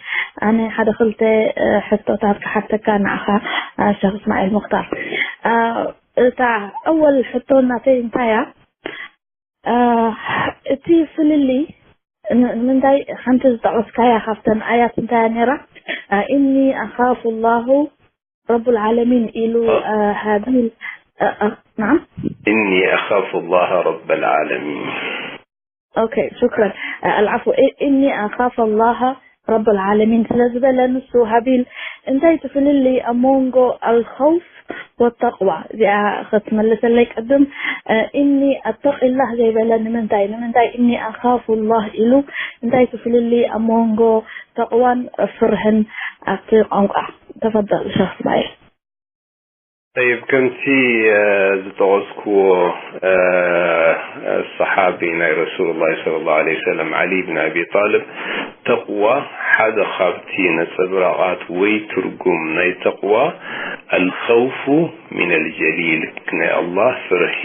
ኣነ ሓደ ክልተ ሕቶታት ክሓተካ ንዓኻ ሸክ እስማዒል ሙክታር። እታ ኣወል ሕቶ እናተይ እንታይ እያ? እቲ ፍልልይ ንምንታይ ሓንቲ ዝጠቐስካያ ካብተን ኣያት እንታይ እያ ነይራ? ኢኒ ኣኻፉ ላሁ ረቡል ዓለሚን ኢሉ ሃቢል ናም إني أخاف الله رب العالمين ኦኬ ሹክረን ኣልዓፉ ኢኒ ኣኻፍ ኣላሃ ረብል ዓለሚን ስለ ዝበለ ንሱ ሃቢል እንታይ ትፍልልይ ኣብ መንጎ ኣልኸውፍ ወተቕዋ እዚኣ ክትመልሰለይ ቅድም እኒ ኣተቂላህ ዘይበለ ንምንታይ ንምንታይ እኒ ኣኻፉላህ ኢሉ እንታይ ትፍልልይ ኣብ መንጎ ተቕዋን ፍርህን ኣብቲ ቋንቋ ተፈደል ሸክ እስማኤል طيب ከምቲ ዝጠቐስክዎ ሰሓቢ ናይ ረሱሉላህ ሰለላሁ ዐለይሂ ወሰለም ዓሊ ብን ኣቢ ጣልብ ተቕዋ ሓደ ካብቲ ነፀብራቓት ወይ ትርጉም ናይ ተቕዋ ኣልኸውፉ ሚነል ጀሊል ናይ ኣላህ ፍርሒ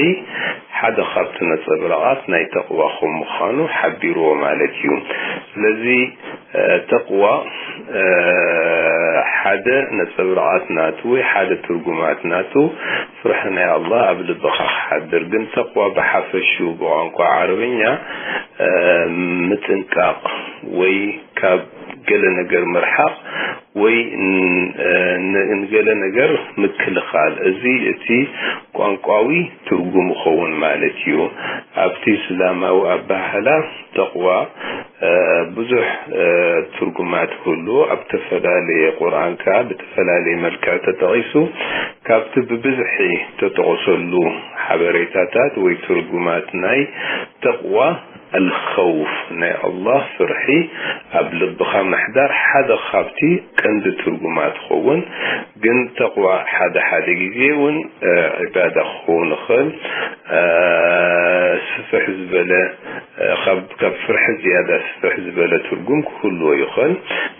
ሓደ ካብቲ ነፀብራቓት ናይ ተቕዋ ከም ምዃኑ ሓቢርዎ ማለት እዩ። ስለዚ ተቕዋ ሓደ ነፀብራቓት ናቱ ወይ ሓደ ትርጉማት ናቱ ፍርሒ ናይ ኣላህ ኣብ ልብኻ ክሓድር ግን ተቕዋ ብሓፈሽኡ ብቋንቋ ዓረብኛ ምጥንቃቕ ወይ ካብ ገለ ነገር ምርሓቕ ወይ ንገለ ነገር ምክልኻል እዚ እቲ ቋንቋዊ ትርጉም ይኸውን ማለት እዩ። ኣብቲ እስላማዊ ኣባህላ ተቕዋ ብዙሕ ትርጉማት ይህሉ ኣብ ተፈላለየ ቁርኣን ከዓ ብተፈላለየ መልክዕ ተጠቒሱ ካብቲ ብብዝሒ ተጠቕሰሉ ሓበሬታታት ወይ ትርጉማት ናይ ተቕዋ ኣልኸውፍ ናይ ኣላህ ፍርሒ ኣብ ልብኻ ምሕዳር ሓደ ካብቲ ቀንዲ ትርጉማት ይኸውን። ግን ተቕዋ ሓደ ሓደ ግዜ እውን ዕባዳ ክኸውን ይኽእል። ስፍሕ ዝበለ ካብ ፍርሒ ዝያዳ ስፍሕ ዝበለ ትርጉም ክህልዎ ይኽእል።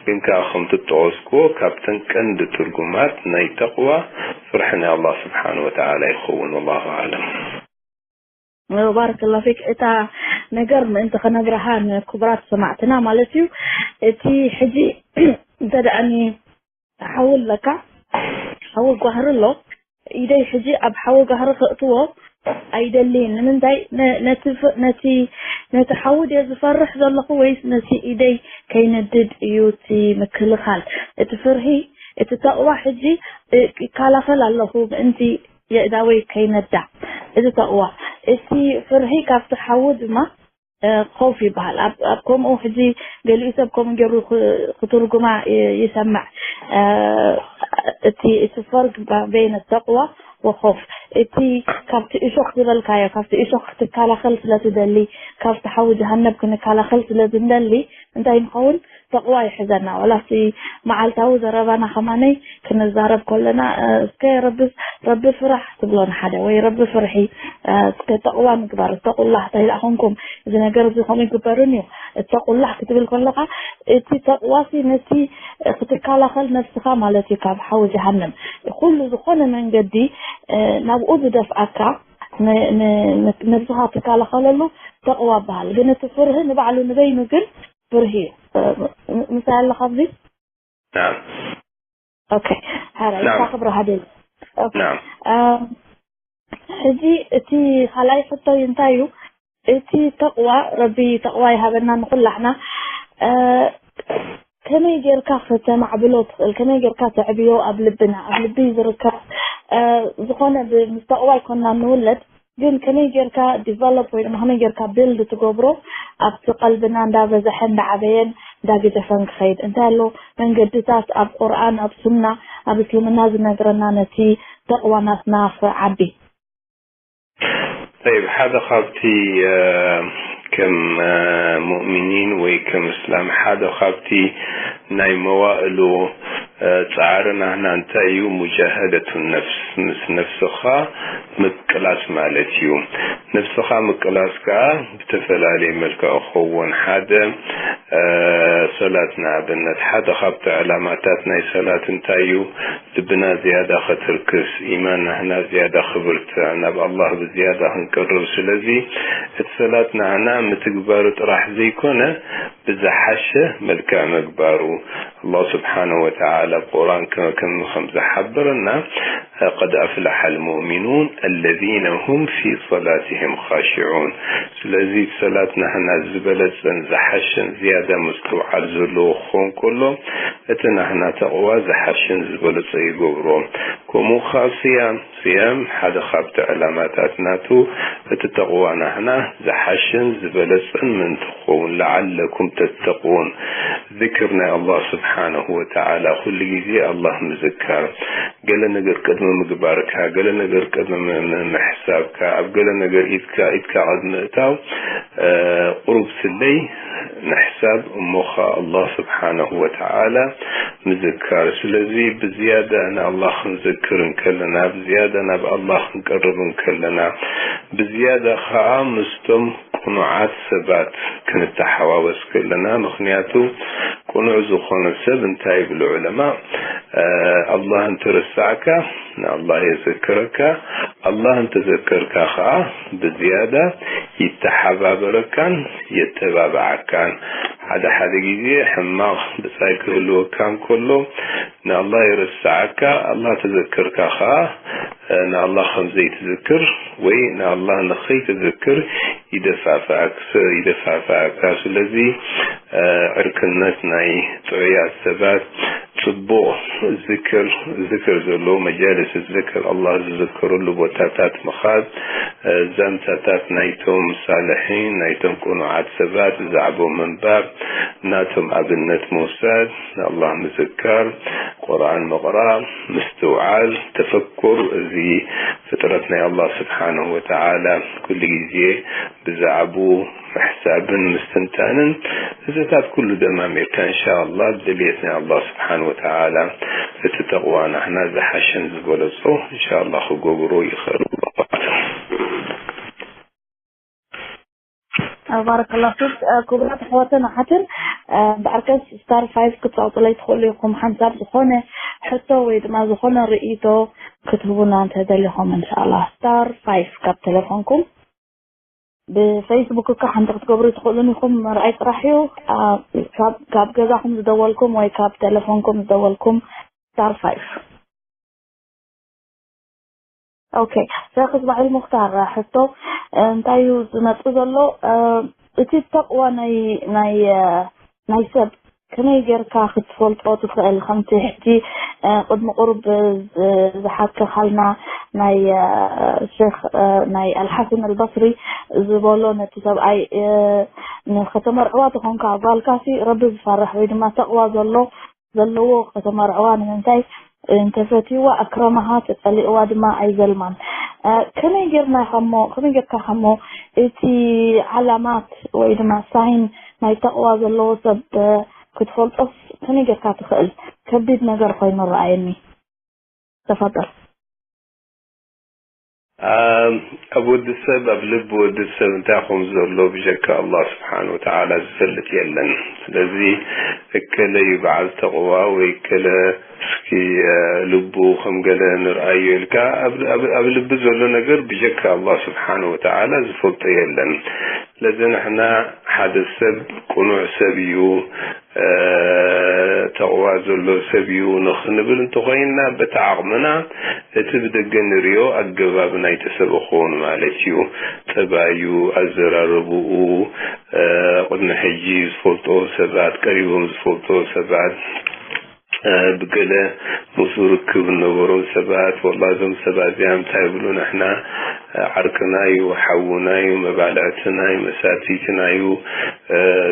ግን ከዓ ከምቲ እጠቐስክዎ ካብተን ቀንዲ ትርጉማት ናይ ተቕዋ ፍርሒ ናይ ኣላህ ስብሓን ወተዓላ ይኸውን። ወላሁ ኣዕለም። ባረከላ ፊክ እታ ነገር ምእንቲ ከነብረሃ ንክቡራት ሰማዕትና ማለት እዩ። እቲ ሕጂ እንተ ደኣኒ ሓዊ ኣለካ ሓዊ ጓህሪ ኣሎ ኢደይ ሕጂ ኣብ ሓዊ ጋህሪ ከእትዎ ኣይደልይን ንምንታይ ነቲ ነቲ ሓዊ ድየ ዝፈርሕ ዘለኹ ወይስ ነቲ ኢደይ ከይነድድ እዩ እቲ ምክልኻል እቲ ፍርሂ እቲ ተቕዋ ሕጂ ይከላኸል ኣለኹ ምእንቲ የእዳወይ ከይነዳ እዚ ተቕዋ እቲ ፍርሂ ካብቲ ሓዊ ድማ ኮፍ ይበሃል ኣብ ከምኡ ሕጂ ገሊኡ ሰብ ከምኡ ገይሩ ክትርጉማ ይሰምዕ እቲ እቲ ፈርግ በይነ ተቕዋ ወኮፍ እቲ ካብቲ እሾክ ዝበልካዮ ካብቲ እሾክ ክትከላኸል ስለትደሊ ካብቲ ሓዊ ጀሃነብ ክንከላኸል ስለዝንደሊ እንታይ ንኸውን ተቕዋ ይሕዘና ዋላሲ መዓልታዊ ዘረባና ከማነይ ክንዛረብ ከለና እስከ ረቢ ረቢ ፍራሕ ትብሎ ንሓደ ወይ ረቢ ፍርሒ እስከ ተቕዋ ምግባር እተቁላህ እንታይ ደኣ ኮንኩም እዚ ነገር እዚ ከምኡ ይግበርን እዩ እተቁላህ ክትብል ከለካ እቲ ተቕዋሲ ነቲ ክትከላኸል ነብስኻ ማለት እዩ ካብ ሓዊ ጀሃነም ኩሉ ዝኾነ መንገዲ ናብኡ ዝደፍኣካ ነብስኻ ትከላኸለሉ ተቕዋ በሃል ግን እቲ ፍርሂ ንባዕሉ ንበይኑ ግን ፍርሂ እዩ ምሳይ ኣለካ ኣብዚ ናም ኦኬ፣ ሓራይ ናም ሳኽብሮ ሃደል። ኦኬ። ናም ኣም፣ ሕጂ እቲ ካልኣይ ሕቶይ እንታይ እዩ? እቲ ተቕዋ፣ ረቢ ተቕዋ ይሃበና ንኹላሕና። እ፣ ከመይ ጌርካ ከተማዕብሎ ትኽእል? ከመይ ጌርካ ተዕብዮ ኣብ ልብና? ኣብ ልቢ ዝርከብ፣ እ፣ ዝኾነ ብ-፣ ምስ ተቕዋ ኣይኮንና ንውለድ፣ ግን ከመይ ጌርካ ዲቨሎፕ ወይ ድማ ከመይ ጌርካ ቢልድ ትገብሮ ኣብቲ ቀልብና እንዳበዝሐ እንዳዓበየን እንዳገደፈን ክኸይድ? እንታይ ኣሎ መንገድታት ኣብ ቁርኣን፣ ኣብ ሱና፣ ኣብ እስልምና ዝነግረና ነቲ ተቕዋ ናትና ክዓቢ? طيب ሓደ ካብቲ እ፣ ከም እ፣ ሙእሚኒን ወይ ከም እስላም ሓደ ካብቲ ናይ መዋእሉ እ፣ ጻዕሪ ናህና እንታይ እዩ? ሙጃሃደቱ ነፍስ፣ ምስ ነፍስኻ ምቅላስ ማለት እዩ። ነፍስኻ ምቅላስ ከዓ ብተፈላለየ መልክዕ ክኸውን ሓደ እ፣ ሰላት ንኣብነት ሓደ ካብቲ ዕላማታት ናይ ሰላት እንታይ እዩ? ልብና ዝያዳ ከተርክስ፣ ኢማን ናህና ዝያዳ ክብርትዕ፣ ናብ ኣላህ ብዝያዳ ክንቅርብ። ስለዚ እቲ ሰላት ናህና ምትግባሩ ጥራሕ ዘይኮነ ብዝሓሸ መልክዕ ምግባሩ። ኣላህ ስብሓነሁ ወተዓላ ኣብ ቁርኣን ከ-፣ ከም ከም ዝሓበረና قد أفلح المؤمنون الذين هم في صلاتهم خاشعون። ስለዚ ሰላት ናህና ዝበለጸን ዝሓሸን ዝያዳ ምስትውዓል ዘለዎ ክኸውን ከሎ እቲ ናህና ተቕዋ ዝሓሸን ዝበለጸ ይገብሮ። ከምኡ ከዓ ስያም፣ ስያም ሓደ ካብቲ ዕላማታት ናቱ እቲ ተቕዋ ናህና ዝሓሸን ዝበለጸን ምእንቲ ክኸውን ለዓለኩም ተተቕውን። ذكر ናይ ኣላህ ስብሓነሁ ወተዓላ ኩሉ ግዜ ኣላህ ምዝካር፣ ገለ ነገር ቅድሚ ምግባርካ፣ ገለ ነገር ቅድሚ ም- ም- ምሕሳብካ፣ ኣብ ገለ ነገር ኢድካ ኢድካ ቅድሚ ምእታው እ፣ ቁሩብ ስለይ ንሕሳብ እሞ ኸዓ ኣላህ ስብሓነሁ ወተዓላ ምዝካር። ስለዚ ብዝያዳ ንኣላህ ክንዝክር እንከለና፣ ብዝያዳ ናብ ኣላህ ክንቀርብ እንከለና፣ ብዝያዳ ኸዓ ምስቶም ቅኑዓት ሰባት ክንተሓዋወስ ከለና። ምኽንያቱ ቅኑዕ ዝኾነ ሰብ እንታይ ይብሉ ዑለማ? እ፣ ኣላህ እንትርሳዕካ ንኣላህ የዘክረካ፣ ኣላህ እንተዘከርካ ኸዓ ብዝያዳ ይተሓባበረካን የተባብዓካን። ሓደ ሓደ ግዜ ሕማቕ ብጻይ ክህልወካ እንከሎ ንኣላህ ይርስዓካ። ኣላህ ተዘከርካ ኸዓ ንኣላህ ከም ዘይትዝክር ወይ ንኣላህ ንኸይትዝክር ይደፋፍኣክ-፣ ይደፋፍኣካ። ስለዚ ዕርክነት ናይ ጥዑያት ሰባት ጽቡቕ ዝክር፣ ዝክር ዘለዎ መጃልስ ዝክር፣ ኣላህ ዝዝከረሉ ቦታታት ምኻድ፣ ዛንታታት ናይቶም ሳልሒን፣ ናይቶም ቅኑዓት ሰባት ብዛዕባኦም ምንባብ፣ ናቶም ኣብነት ምውሳድ፣ ንኣላህ ምዝካር፣ ቁርኣን ምቕራእ፣ ምስትውዓል፣ ተፈኩር፣ እዚ ፍጥረት ናይ ኣላህ ስብሓነሁ ወተዓላ ኩሉ ግዜ ብዛዕባኡ ምሕሳብን ምስትንታንን፣ እዚታት ኩሉ ደማሚርካ፣ እንሻኣላህ፣ ብድልየት ናይ ኣላህ ስብሓን ወተዓላ፣ እቲ ተቕዋ ናህና ዝሓሸን ዝበለጾ፣ እንሻኣላህ፣ ክገብሮ ይኽእል ኣለኹ። ባረከላሁ ፊክ። እ፣ ክቡራት ኣሕዋትን ኣሓትን፣ እ፣ እምበኣርከስ ስታር ፋይቭ ክትጸቕጡለይ ትኽእሉ ኢኹም። ሓንሳብ ዝኾነ ሕቶ ወይ ድማ ዝኾነ ርእይቶ ክትህቡና እንተ ደሊኹም፣ እንሻኣላህ፣ ስታር ፋይቭ ካብ ቴሌፎንኩም። ብፌስቡክ እካ ሓንቲ ክትገብሩ ትኽእሉን ኢኹም፣ ምርኣይ ጥራሕ እዩ። ኣ፣ ካብ፣ ካብ ገዛኹም ዝደወልኩም ወይ ካብ ቴሌፎንኩም ዝደወልኩም፣ ስታር ፋይቭ። ኦኬ፣ ሸኽ እስማዒል ሙኽታር፣ ሕቶ እንታይ እዩ ዝመጽእ ዘሎ? እ፣ እቲ ተቕዋ ናይ፣ ናይ፣ እ፣ ናይ ሰብ ከመይ ጌርካ ክትፈልጦ ትኽእል? ከምቲ ሕጂ፣ እ፣ ቅድሚ ቁሩብ ዝ-፣ ዝሓከኻልና ናይ፣ እ፣ ሸኽ፣ እ፣ ናይ ኣልሓሰን ኣልበስሪ ዝበሎ ነቲ ሰብኣይ፣ እ፣ ንኸተመርዕዋ ተኾንካ ጓልካሲ ረቢ ዝፈርሕ ወይ ድማ ተቕዋ ዘሎ ዘለዎ ከተመርዕዋ ንምንታይ እንተፈትይዋ ኣክረመሃ፣ ተጸሊእዋ ድማ ኣይዘልማን። እ፣ ከመይ ጌርና ኢኻሞ፣ ከመይ ጌርካ ኢኻሞ እቲ ዓላማት ወይ ድማ ሳይን ናይ ተቕዋ ዘለዎ ሰብ፣ እ፣ ክትፈልጦስ ከመይ ጌርካ ትኽእል? ከቢድ ነገር ኮይኑ ረኣየኒ። ተፈጠር። ኣብ፣ ኣብ ወዲ ሰብ፣ ኣብ ልቢ ወዲ ሰብ እንታይ ከም ዘሎ ብጀካ ኣላህ ስብሓን ወተዓላ ዝፈልጥ የለን። ስለዚ እከለ እዩ በዓል ተቕዋ ወይ እከለ እስኪ፣ እ፣ ልቡ ከም ገለ ንርኣዮ ኢልካ ኣብ፣ ኣብ፣ ኣብ ልቢ ዘሎ ነገር ብጀካ ኣላህ ስብሓን ወተዓላ ዝፈልጦ የለን። ስለዚ ንሕና ሓደ ሰብ ቅኑዕ ሰብ እዩ፣ ተቕዋ ዘሎ ሰብ እዩ ንኽንብል እንተኾይንና፣ በቲ ዓቕምና እቲ ብደገ ንሪኦ ኣገባብ ናይቲ ሰብ ክኸውን ማለት እዩ። ጠባዩ፣ ኣዘራርብኡ፣ ቅድሚ ሕጂ ዝፈልጦ ሰባት፣ ቀሪቦም ዝፈልጦ ሰባት፣ ብገለ ምስኡ ርክብ ዝነበሮም ሰባት፣ ወላ እዞም ሰባት እዚኣ እንታይ ይብሉ፣ ንሕና ዓርክና እዩ፣ ሓውና እዩ፣ መባልዕትና እዩ፣ መሳትይትና እዩ፣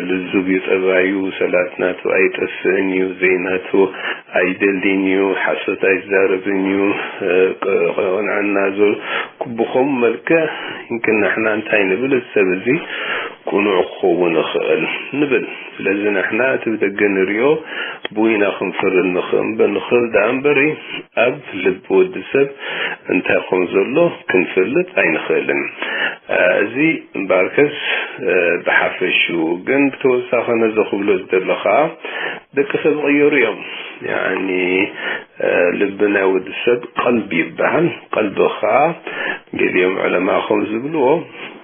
ልዙብ እዩ ጠባዩ፣ ሰላት ናቱ ኣይጠፍእን እዩ፣ ዘይናቱ ኣይደልን እዩ፣ ሓሶት ኣይዛረብን እዩ፣ ቅንዕና ዞ-፣ ብኸምኡ መልክዕ ንሕና እንታይ ንብል፣ እዚ ሰብ እዚ ቅኑዕ ክኸውን ይኽእል ንብል። ስለዚ ንሕና እቲ ብደገ ንሪኦ ብኡ ኢና ክንፈርድ ንኽእል እምበር፣ ንኽእል ደኣ እምበሪ፣ ኣብ ልቢ ወዲ ሰብ እንታይ ከም ዘሎ ክንፈልጥ ኣይንኽእልን። እ፣ እዚ እምበኣርከስ፣ እ፣ ብሓፈሽኡ ግን ብተወሳኺ ነዚ ክብሎ ዝደለ ኸኣ ደቂ ሰብ ይቕየሩ እዮም። ያኒ፣ እ፣ ልቢ ናይ ወዲ ሰብ ቀልቢ ይበሃል። ቀልቢ ኸኣ ገሊኦም ዑለማ ከም ዝብልዎ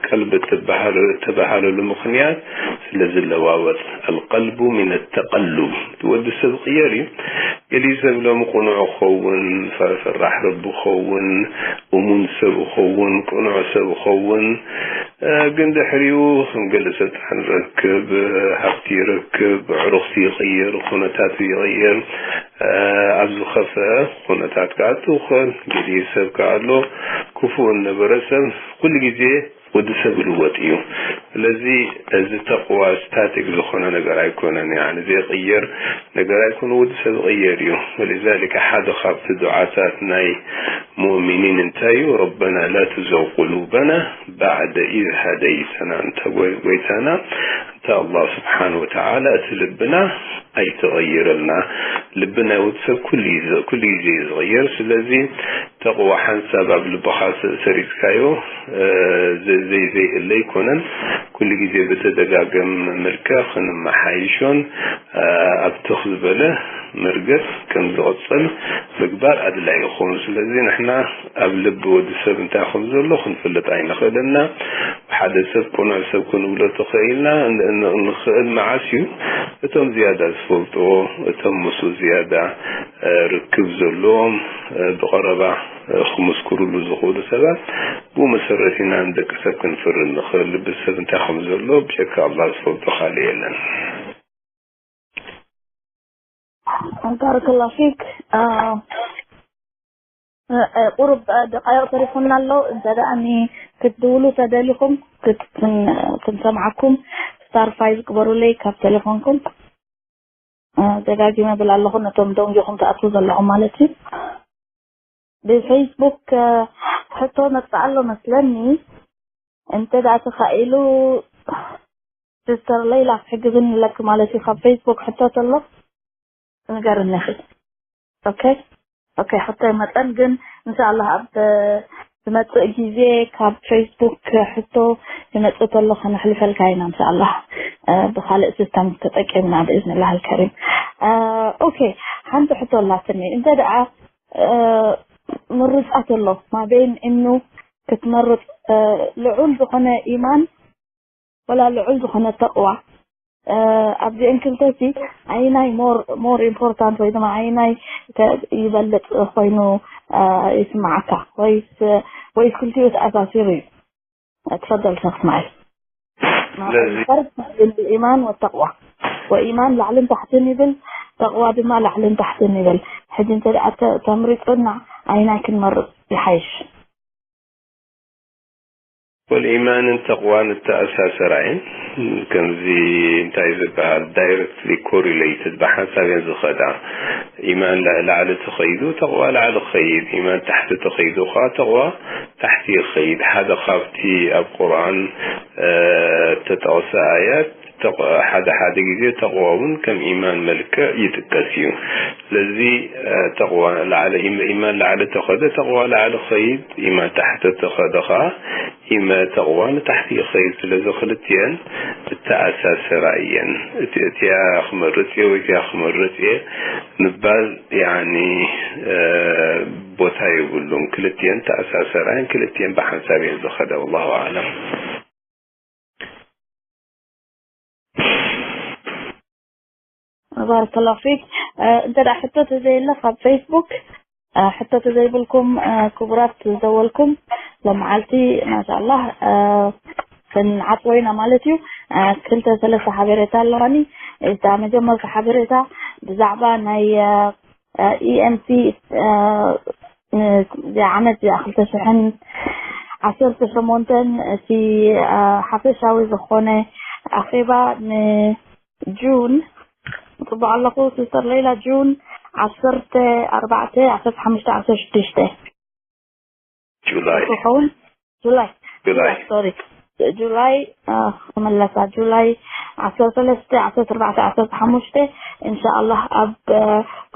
ቀልቢ እተበሃለ-፣ እተበሃለሉ ምኽንያት ስለ ዝለዋወጥ፣ ኣልቀልቡ ሚነ ተቀሉብ፣ ወዲ ሰብ ይቕየር እዩ። ገሊኡ ሰብ ሎሚ ቅኑዕ ክኸውን፣ ፈ-፣ ፈራሕ ረቢ ክኸውን፣ እሙን ሰብ ክኸውን፣ ቅኑዕ ሰብ ክኸውን፣ እ፣ ግን ድሕሪኡ ከም ገለ ስልጣን ይረክብ፣ ሃብቲ ይረክብ፣ ኣዕሩኽቲ ይቕየር፣ ኩነታቱ ይቕየር፣ እ፣ ኣብ ዝኸፍአ ኩነታት ክኣቱ ይኽእል። ገሊኡ ሰብ ከኣ ኣሎ፣ ክፉእ ዝነበረ ሰብ ኩሉ ግዜ ወዲ ሰብ ይልወጥ እዩ። ስለዚ እዚ ተቕዋ ስታቲክ ዝኾነ ነገር ኣይኮነን፣ ያኒ ዘይቕየር ነገር ኣይኮነ፣ ወዲ ሰብ ይቕየር እዩ። ወሊዛሊከ ሓደ ካብቲ ዱዓታት ናይ ሙእሚኒን እንታይ እዩ? ረበና ላ ቱዘግ ቁሉበና ባዕደ ኢዝ ሃደይተና። እንተ ጎይ-፣ ጎይታና፣ እንተ ኣላህ ስብሓን ወተዓላ እቲ ልብና ኣይትቐይረልና። ልቢ ናይ ወዲ ሰብ ኩሉ እዩ ዝ-፣ ኩሉ ግዜ እዩ ዝቕየር። ስለዚ ተቕዋ ሓንሳብ ኣብ ልብኻ ሰ-፣ ሰሪጽካዮ፣ እ፣ ዘ-፣ ዘይ-፣ ዘይእለ ኣይኮነን። ኩሉ ግዜ ብተደጋገም መልክዕ ክንመሓይሾን፣ እ፣ ኣብ ትኽ ዝበለ መርገጽ ከም ዝቕጽል ምግባር ኣድላይ ይኸውን። ስለዚ ንሕና ኣብ ልቢ ወዲ ሰብ እንታይ ከም ዘሎ ክንፈልጥ ኣይንኽእልና። ሓደ ሰብ ቅኑዕ ሰብ ክንብሎ ተኽኢልና ን-፣ ን-፣ ንኽእል መዓስ እዩ? እቶም ዝያዳ ዝፈልጥዎ፣ እቶም ምስኡ ዝያዳ፣ እ፣ ርክብ ዘለዎም፣ እ፣ ብቐረባ፣ እ፣ ክምስክሩሉ ዝኽእሉ ሰባት፣ ብኡ መሰረት ኢና ንደቂ ሰብ ክንፍርድ ንኽእል። ልቢ ሰብ እንታይ ከም ዘሎ ብጀካ ኣላህ ዝፈልጦ ካልእ የለን። ባረከላሁ ፊክ። አ፣ እ፣ እ፣ ቁሩብ፣ እ፣ ደቃይቕ ተሪፉና ኣሎ። እንተ ደኣ ኒ ክትድውሉ ተደሊኹም ክት-፣ ክን-፣ ክንሰምዓኩም ስታር ፋይቭ ግበሩለይ ካብ ቴሌፎንኩም። እ፣ ደጋጊመ ብል ኣለኹ ነቶም ደንጊኹም ትኣትዉ ዘለኹም ማለት እዩ። ብፌስቡክ፣ እ፣ ሕቶ መጽእ ኣሎ መስለኒ። እንተ ደኣ ተኻኢሉ ሲስተር ለይላ ክትሕግዝኒ ኣለኪ ማለት እዩ። ካብ ፌስቡክ ሕቶ ተሎ ንገርኒ ኢኺ። ኦኬ፣ ኦኬ፣ ሕቶ ኣይመጸን፣ ግን እንሻኣላህ ኣብ ዝመጽእ ግዜ ካብ ፌስቡክ ሕቶ ይመጽእ ተሎ ከነሕልፈልካ ኢና እንሻኣላህ፣ እ፣ ብኻልእ ሲስተም ተጠቂምና ብእዝንላህ ኣልከሪም። እ፣ ኦኬ፣ ሓንቲ ሕቶ ኣላትኒ። እንተ ደኣ፣ እ፣ ምርጫ ተሎ ማበይን እኑ ክትመርጽ፣ እ፣ ልዑል ዝኾነ ኢማን ወላ ልዑል ዝኾነ ተቕዋ፣ እ፣ ኣብዚአን ክልተ ሲ ኣይናይ ሞር፣ ሞር ኢምፖርታንት ወይ ድማ ኣይናይ ተ-፣ ይበልጽ ኮይኑ፣ እ፣ ይስምዓካ? ወይስ፣ ወይስ ክልቲኡ ተኣሳሲሩ እዩ? ትፈደል ሸኽ እስማዒል። ስለዚ ፈርድ በይን ኢማን ወተቕዋ፣ ወኢማን ላዕልን ታሕትን ይብል፣ ተቕዋ ድማ ላዕልን ታሕትን ይብል። ሕጂ እንተ ደኣ ተ-፣ ተምሪጹና ኣይናይ ክንመርጽ ይሓይሽ? ወልኢማንን ተቕዋን እተኣሳሰራ እየን። ከምዚ እንታይ ዝበሃል ዳይረክትሊ ኮሪሌትድ ብሓንሳብ እየን ዝኸዳ። ኢማን ላ-፣ ላዕሊ ተኸይዱ ተቕዋ ላዕሊ ክኸይድ፣ ኢማን ታሕቲ ተኸይዱ ኸዓ ተቕዋ ታሕቲ ይኸይድ። ሓደ ካብቲ ኣብ ቁርኣን፣ እ፣ እተጠቕሰ ኣያት ተቕ-፣ ሓደ ሓደ ግዜ ተቕዋ እውን ከም ኢማን መልክዕ ይጥቀስ እዩ። ስለዚ፣ እ፣ ተቕዋ ላዕሊ፣ ኢም-፣ ኢማን ላዕሊ ተኸደ፣ ተቕዋ ላዕሊ ኸይድ፣ ኢማን ታሕቲ ተኸደ ኸዓ፣ ኢመ-፣ ተቕዋ ንታሕቲ ይኸይድ። ስለዚ ክልቲአን እተኣሳሰራ እየን። እቲ፣ እቲኣ ክመርጽ እየ ወይ እቲኣ ክመርጽ እየ ምባል፣ ያኒ፣ እ፣ ቦታ የብሉን። ክልቲአን ተኣሳሰራ እየን፣ ክልቲአን ብሓንሳብ እየን ዝኸዳ። ወላሁ ኣዕለም። ባረከላሁ ፊክ። እንተ ደኣ ሕቶ ተዘየለ ካብ ፌስቡክ ሕቶ ተዘይብልኩም ክቡራት ዝደወልኩም፣ ሎም መዓልቲ ማሻኣላህ ክንዓፅዎ ኢና ማለት እዩ። ክልተ ሰለስተ ሓበሬታ ኣለዋኒ። እታ መጀመርታ ሓበሬታ ብዛዕባ ናይ ኢኤምሲ ዓመት ክልተ ሽሕን ዓሰርተ ሸሞንተን እቲ ሓፈሻዊ ዝኾነ ኣኼባ ንጁን፣ ጽቡቕ ኣለኹ ሲስተር ሌላ፣ ጁን ዓሰርተ ኣርባዕተ፣ ዓሰርተ ሓሙሽተ፣ ዓሰርተ ሽዱሽተ ጁላይ ክኸውን፣ ጁላይ ጁላይ ሶሪ፣ ጁላይ ክመለሳ፣ ጁላይ ዓሰርተ ሰለስተ፣ ዓሰርተ ኣርባዕተ፣ ዓሰርተ ሓሙሽተ፣ እንሻኣላህ ኣብ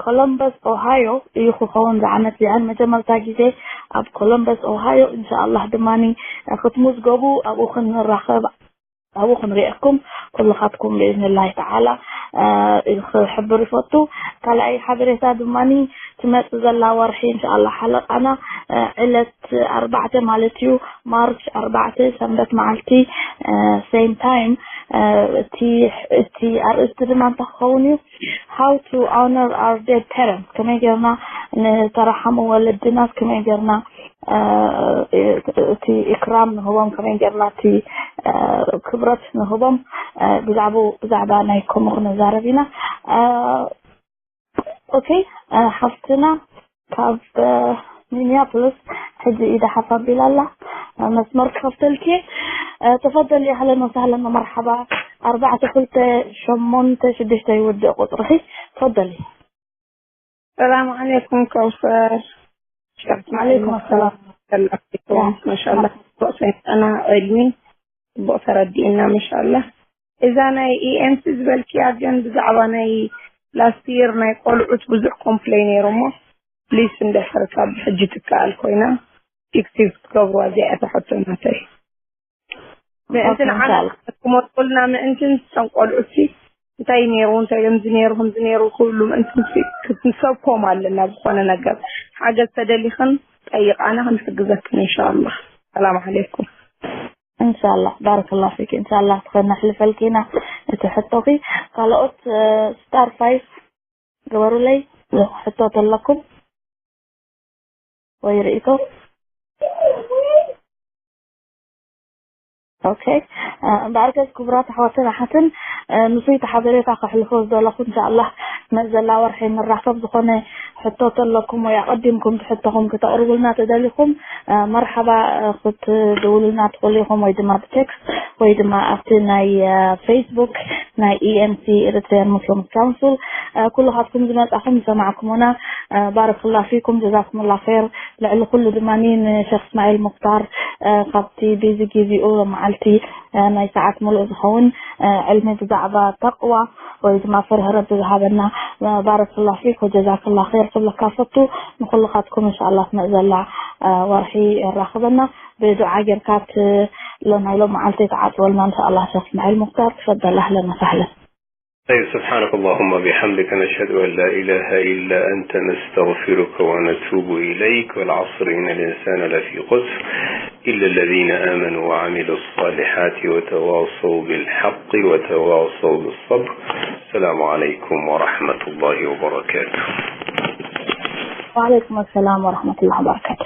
ኮሎምበስ ኦሃዮ እዩ ክኸውን ዝዓመት እዚኣን መጀመርታ ግዜ ኣብ ኮሎምበስ ኦሃዮ። እንሻኣላህ ድማ ክትምዝገቡ ኣብኡ ክንራኸብ ኣብኡ ክንሪኤኩም ኩልኻትኩም ብኢዝንላሂ ተዓላ ክሕብር ይፈቱ። ካልኣይ ሓበሬታ ድማ ትመጽእ ዘላ ወርሒ እንሻኣላ ሓለቃና ዕለት ኣርባዕተ ማለት እዩ፣ ማርች ኣርባዕተ ሰንበት መዓልቲ፣ ሴም ታይም። እቲ እቲ ኣርእስቲ ድማ እንታይ ክኸውን እዩ? How to honor our dead parents፣ ከመይ ጌርና ንተራሓሙ ወለድና ከመይ ጌርና እቲ ኢክራም ንህቦም፣ ከመይ ጌርና እቲ ክብረት ንህቦም፣ ብዛዕባ ብዛዕባ ናይ ከምኡ ክንዛረብ ኢና። ኦኬ፣ ሓፍትና ካብ ሚኒያፖሊስ ሕጂ ኢዳ ሓፍ ኣቢላ ኣላ። መስመር ክኸፍተልኪ። ተፈደሊ። ኣህለን ወሳህለን ወመርሓባ። ኣርባዕተ ክልተ ሸሞንተ ሽዱሽተ ይውድእ ቁፅርኺ። ተፈደሊ። ሰላም ዓለይኩም ከውሰር። ዓለይኩም ሰላም። ሰላም። ማሻላ ጽቡቅ ሰይጣና ዕልሚ ጽቡቅ ተረዲእና ማሻላ። እዛ ናይ ኢኤምሲ ዝበልክያ ግን ብዛዕባ ናይ ላስት ይር ናይ ቆልዑት ብዙሕ ኮምፕሌን ነይሩ እሞ ፕሊስ እንድሕር ካብ ሕጂ ትከኣል ኮይና ፊክቲቭ ክትገብርዋ እዚኣ እያ ሕቶ ናተይ። ምእንቲ ንዓና ክትመርጡልና ምእንቲ ንሶም ቆልዑት እንታይ ነይሩ እንታይ ከምዚ ነይሩ ከምዚ ነይሩ ክብሉ ምእንቲ ክትንሰብኮም ኣለና። ዝኾነ ነገር ሓገዝ ተደሊኽን ጠይቃና ክንሕግዘክን ኢንሻኣላህ። ሰላም ዓለይኩም። እንሻላ ባረከላ ፊክ። እንሻላ ትኸነሕልፈልኪ ኢና እቲ ሕቶኺ። ካልኦት ስታር ፋይፍ ግበሩለይ። ሕቶ ተለኩም ወይ ርእቶ? ኦኬ። እምበኣርከስ ክቡራት ኣሕዋትን ኣሓትን፣ ንሱይ እቲ ሓበሬታ ከሕልፎ ዝደለኹ እንሻኣላህ መዘላ ወርሒ ንራኸብ። ዝኾነ ሕቶ ተለኩም ወይ ኣቐዲምኩም ትሕቶኹም ክተቕርቡልና ተደሊኹም፣ መርሓባ ክትድውሉልና ትኽእሉ ኢኹም፣ ወይ ድማ ብቴክስት ወይ ድማ ኣብቲ ናይ ፌስቡክ ናይ ኢኤምሲ ኤሪትሪያን ሙስሊም ካውንስል። ኩልኻትኩም ዝመጻኹም ዝሰማዕኩሙና ባረክላ ፊኩም ጀዛኩምላ ኸይር። ልዕሊ ኩሉ ድማ ንሸክ እስማኤል ሙክታር ካብቲ ቢዚ ግዜኡ መዓልቲ ናይ ሰዓት ሙሉእ ዝኸውን ዕልሚ ብዛዕባ ተቅዋ ወይ ድማ ፍርህ ረቢ ዝሃበና ባረክላ ፊክ ወጀዛክላ ኸይር ክብለካ ፈቱ። ንኩልኻትኩም እንሻላ ትመእ ዘላ ወርሒ የራኽበና። ብዱዓ ጌርካ ሎናይ ሎም መዓልቲ ተዓጽወልና እንሻላ ሸክ እስማኤል ሙክታር። ትፈደል። ኣህለን ወሳህለን። طيب، سبحانك اللهم وبحمدك، نشهد أن لا إله إلا أنت، نستغفرك ونتوب إليك. والعصر، إن الإنسان لفي خسر، إلا الذين آمنوا وعملوا الصالحات وتواصوا بالحق وتواصوا بالصبر. السلام عليكم ورحمة الله وبركاته. وعليكم السلام ورحمة الله وبركاته.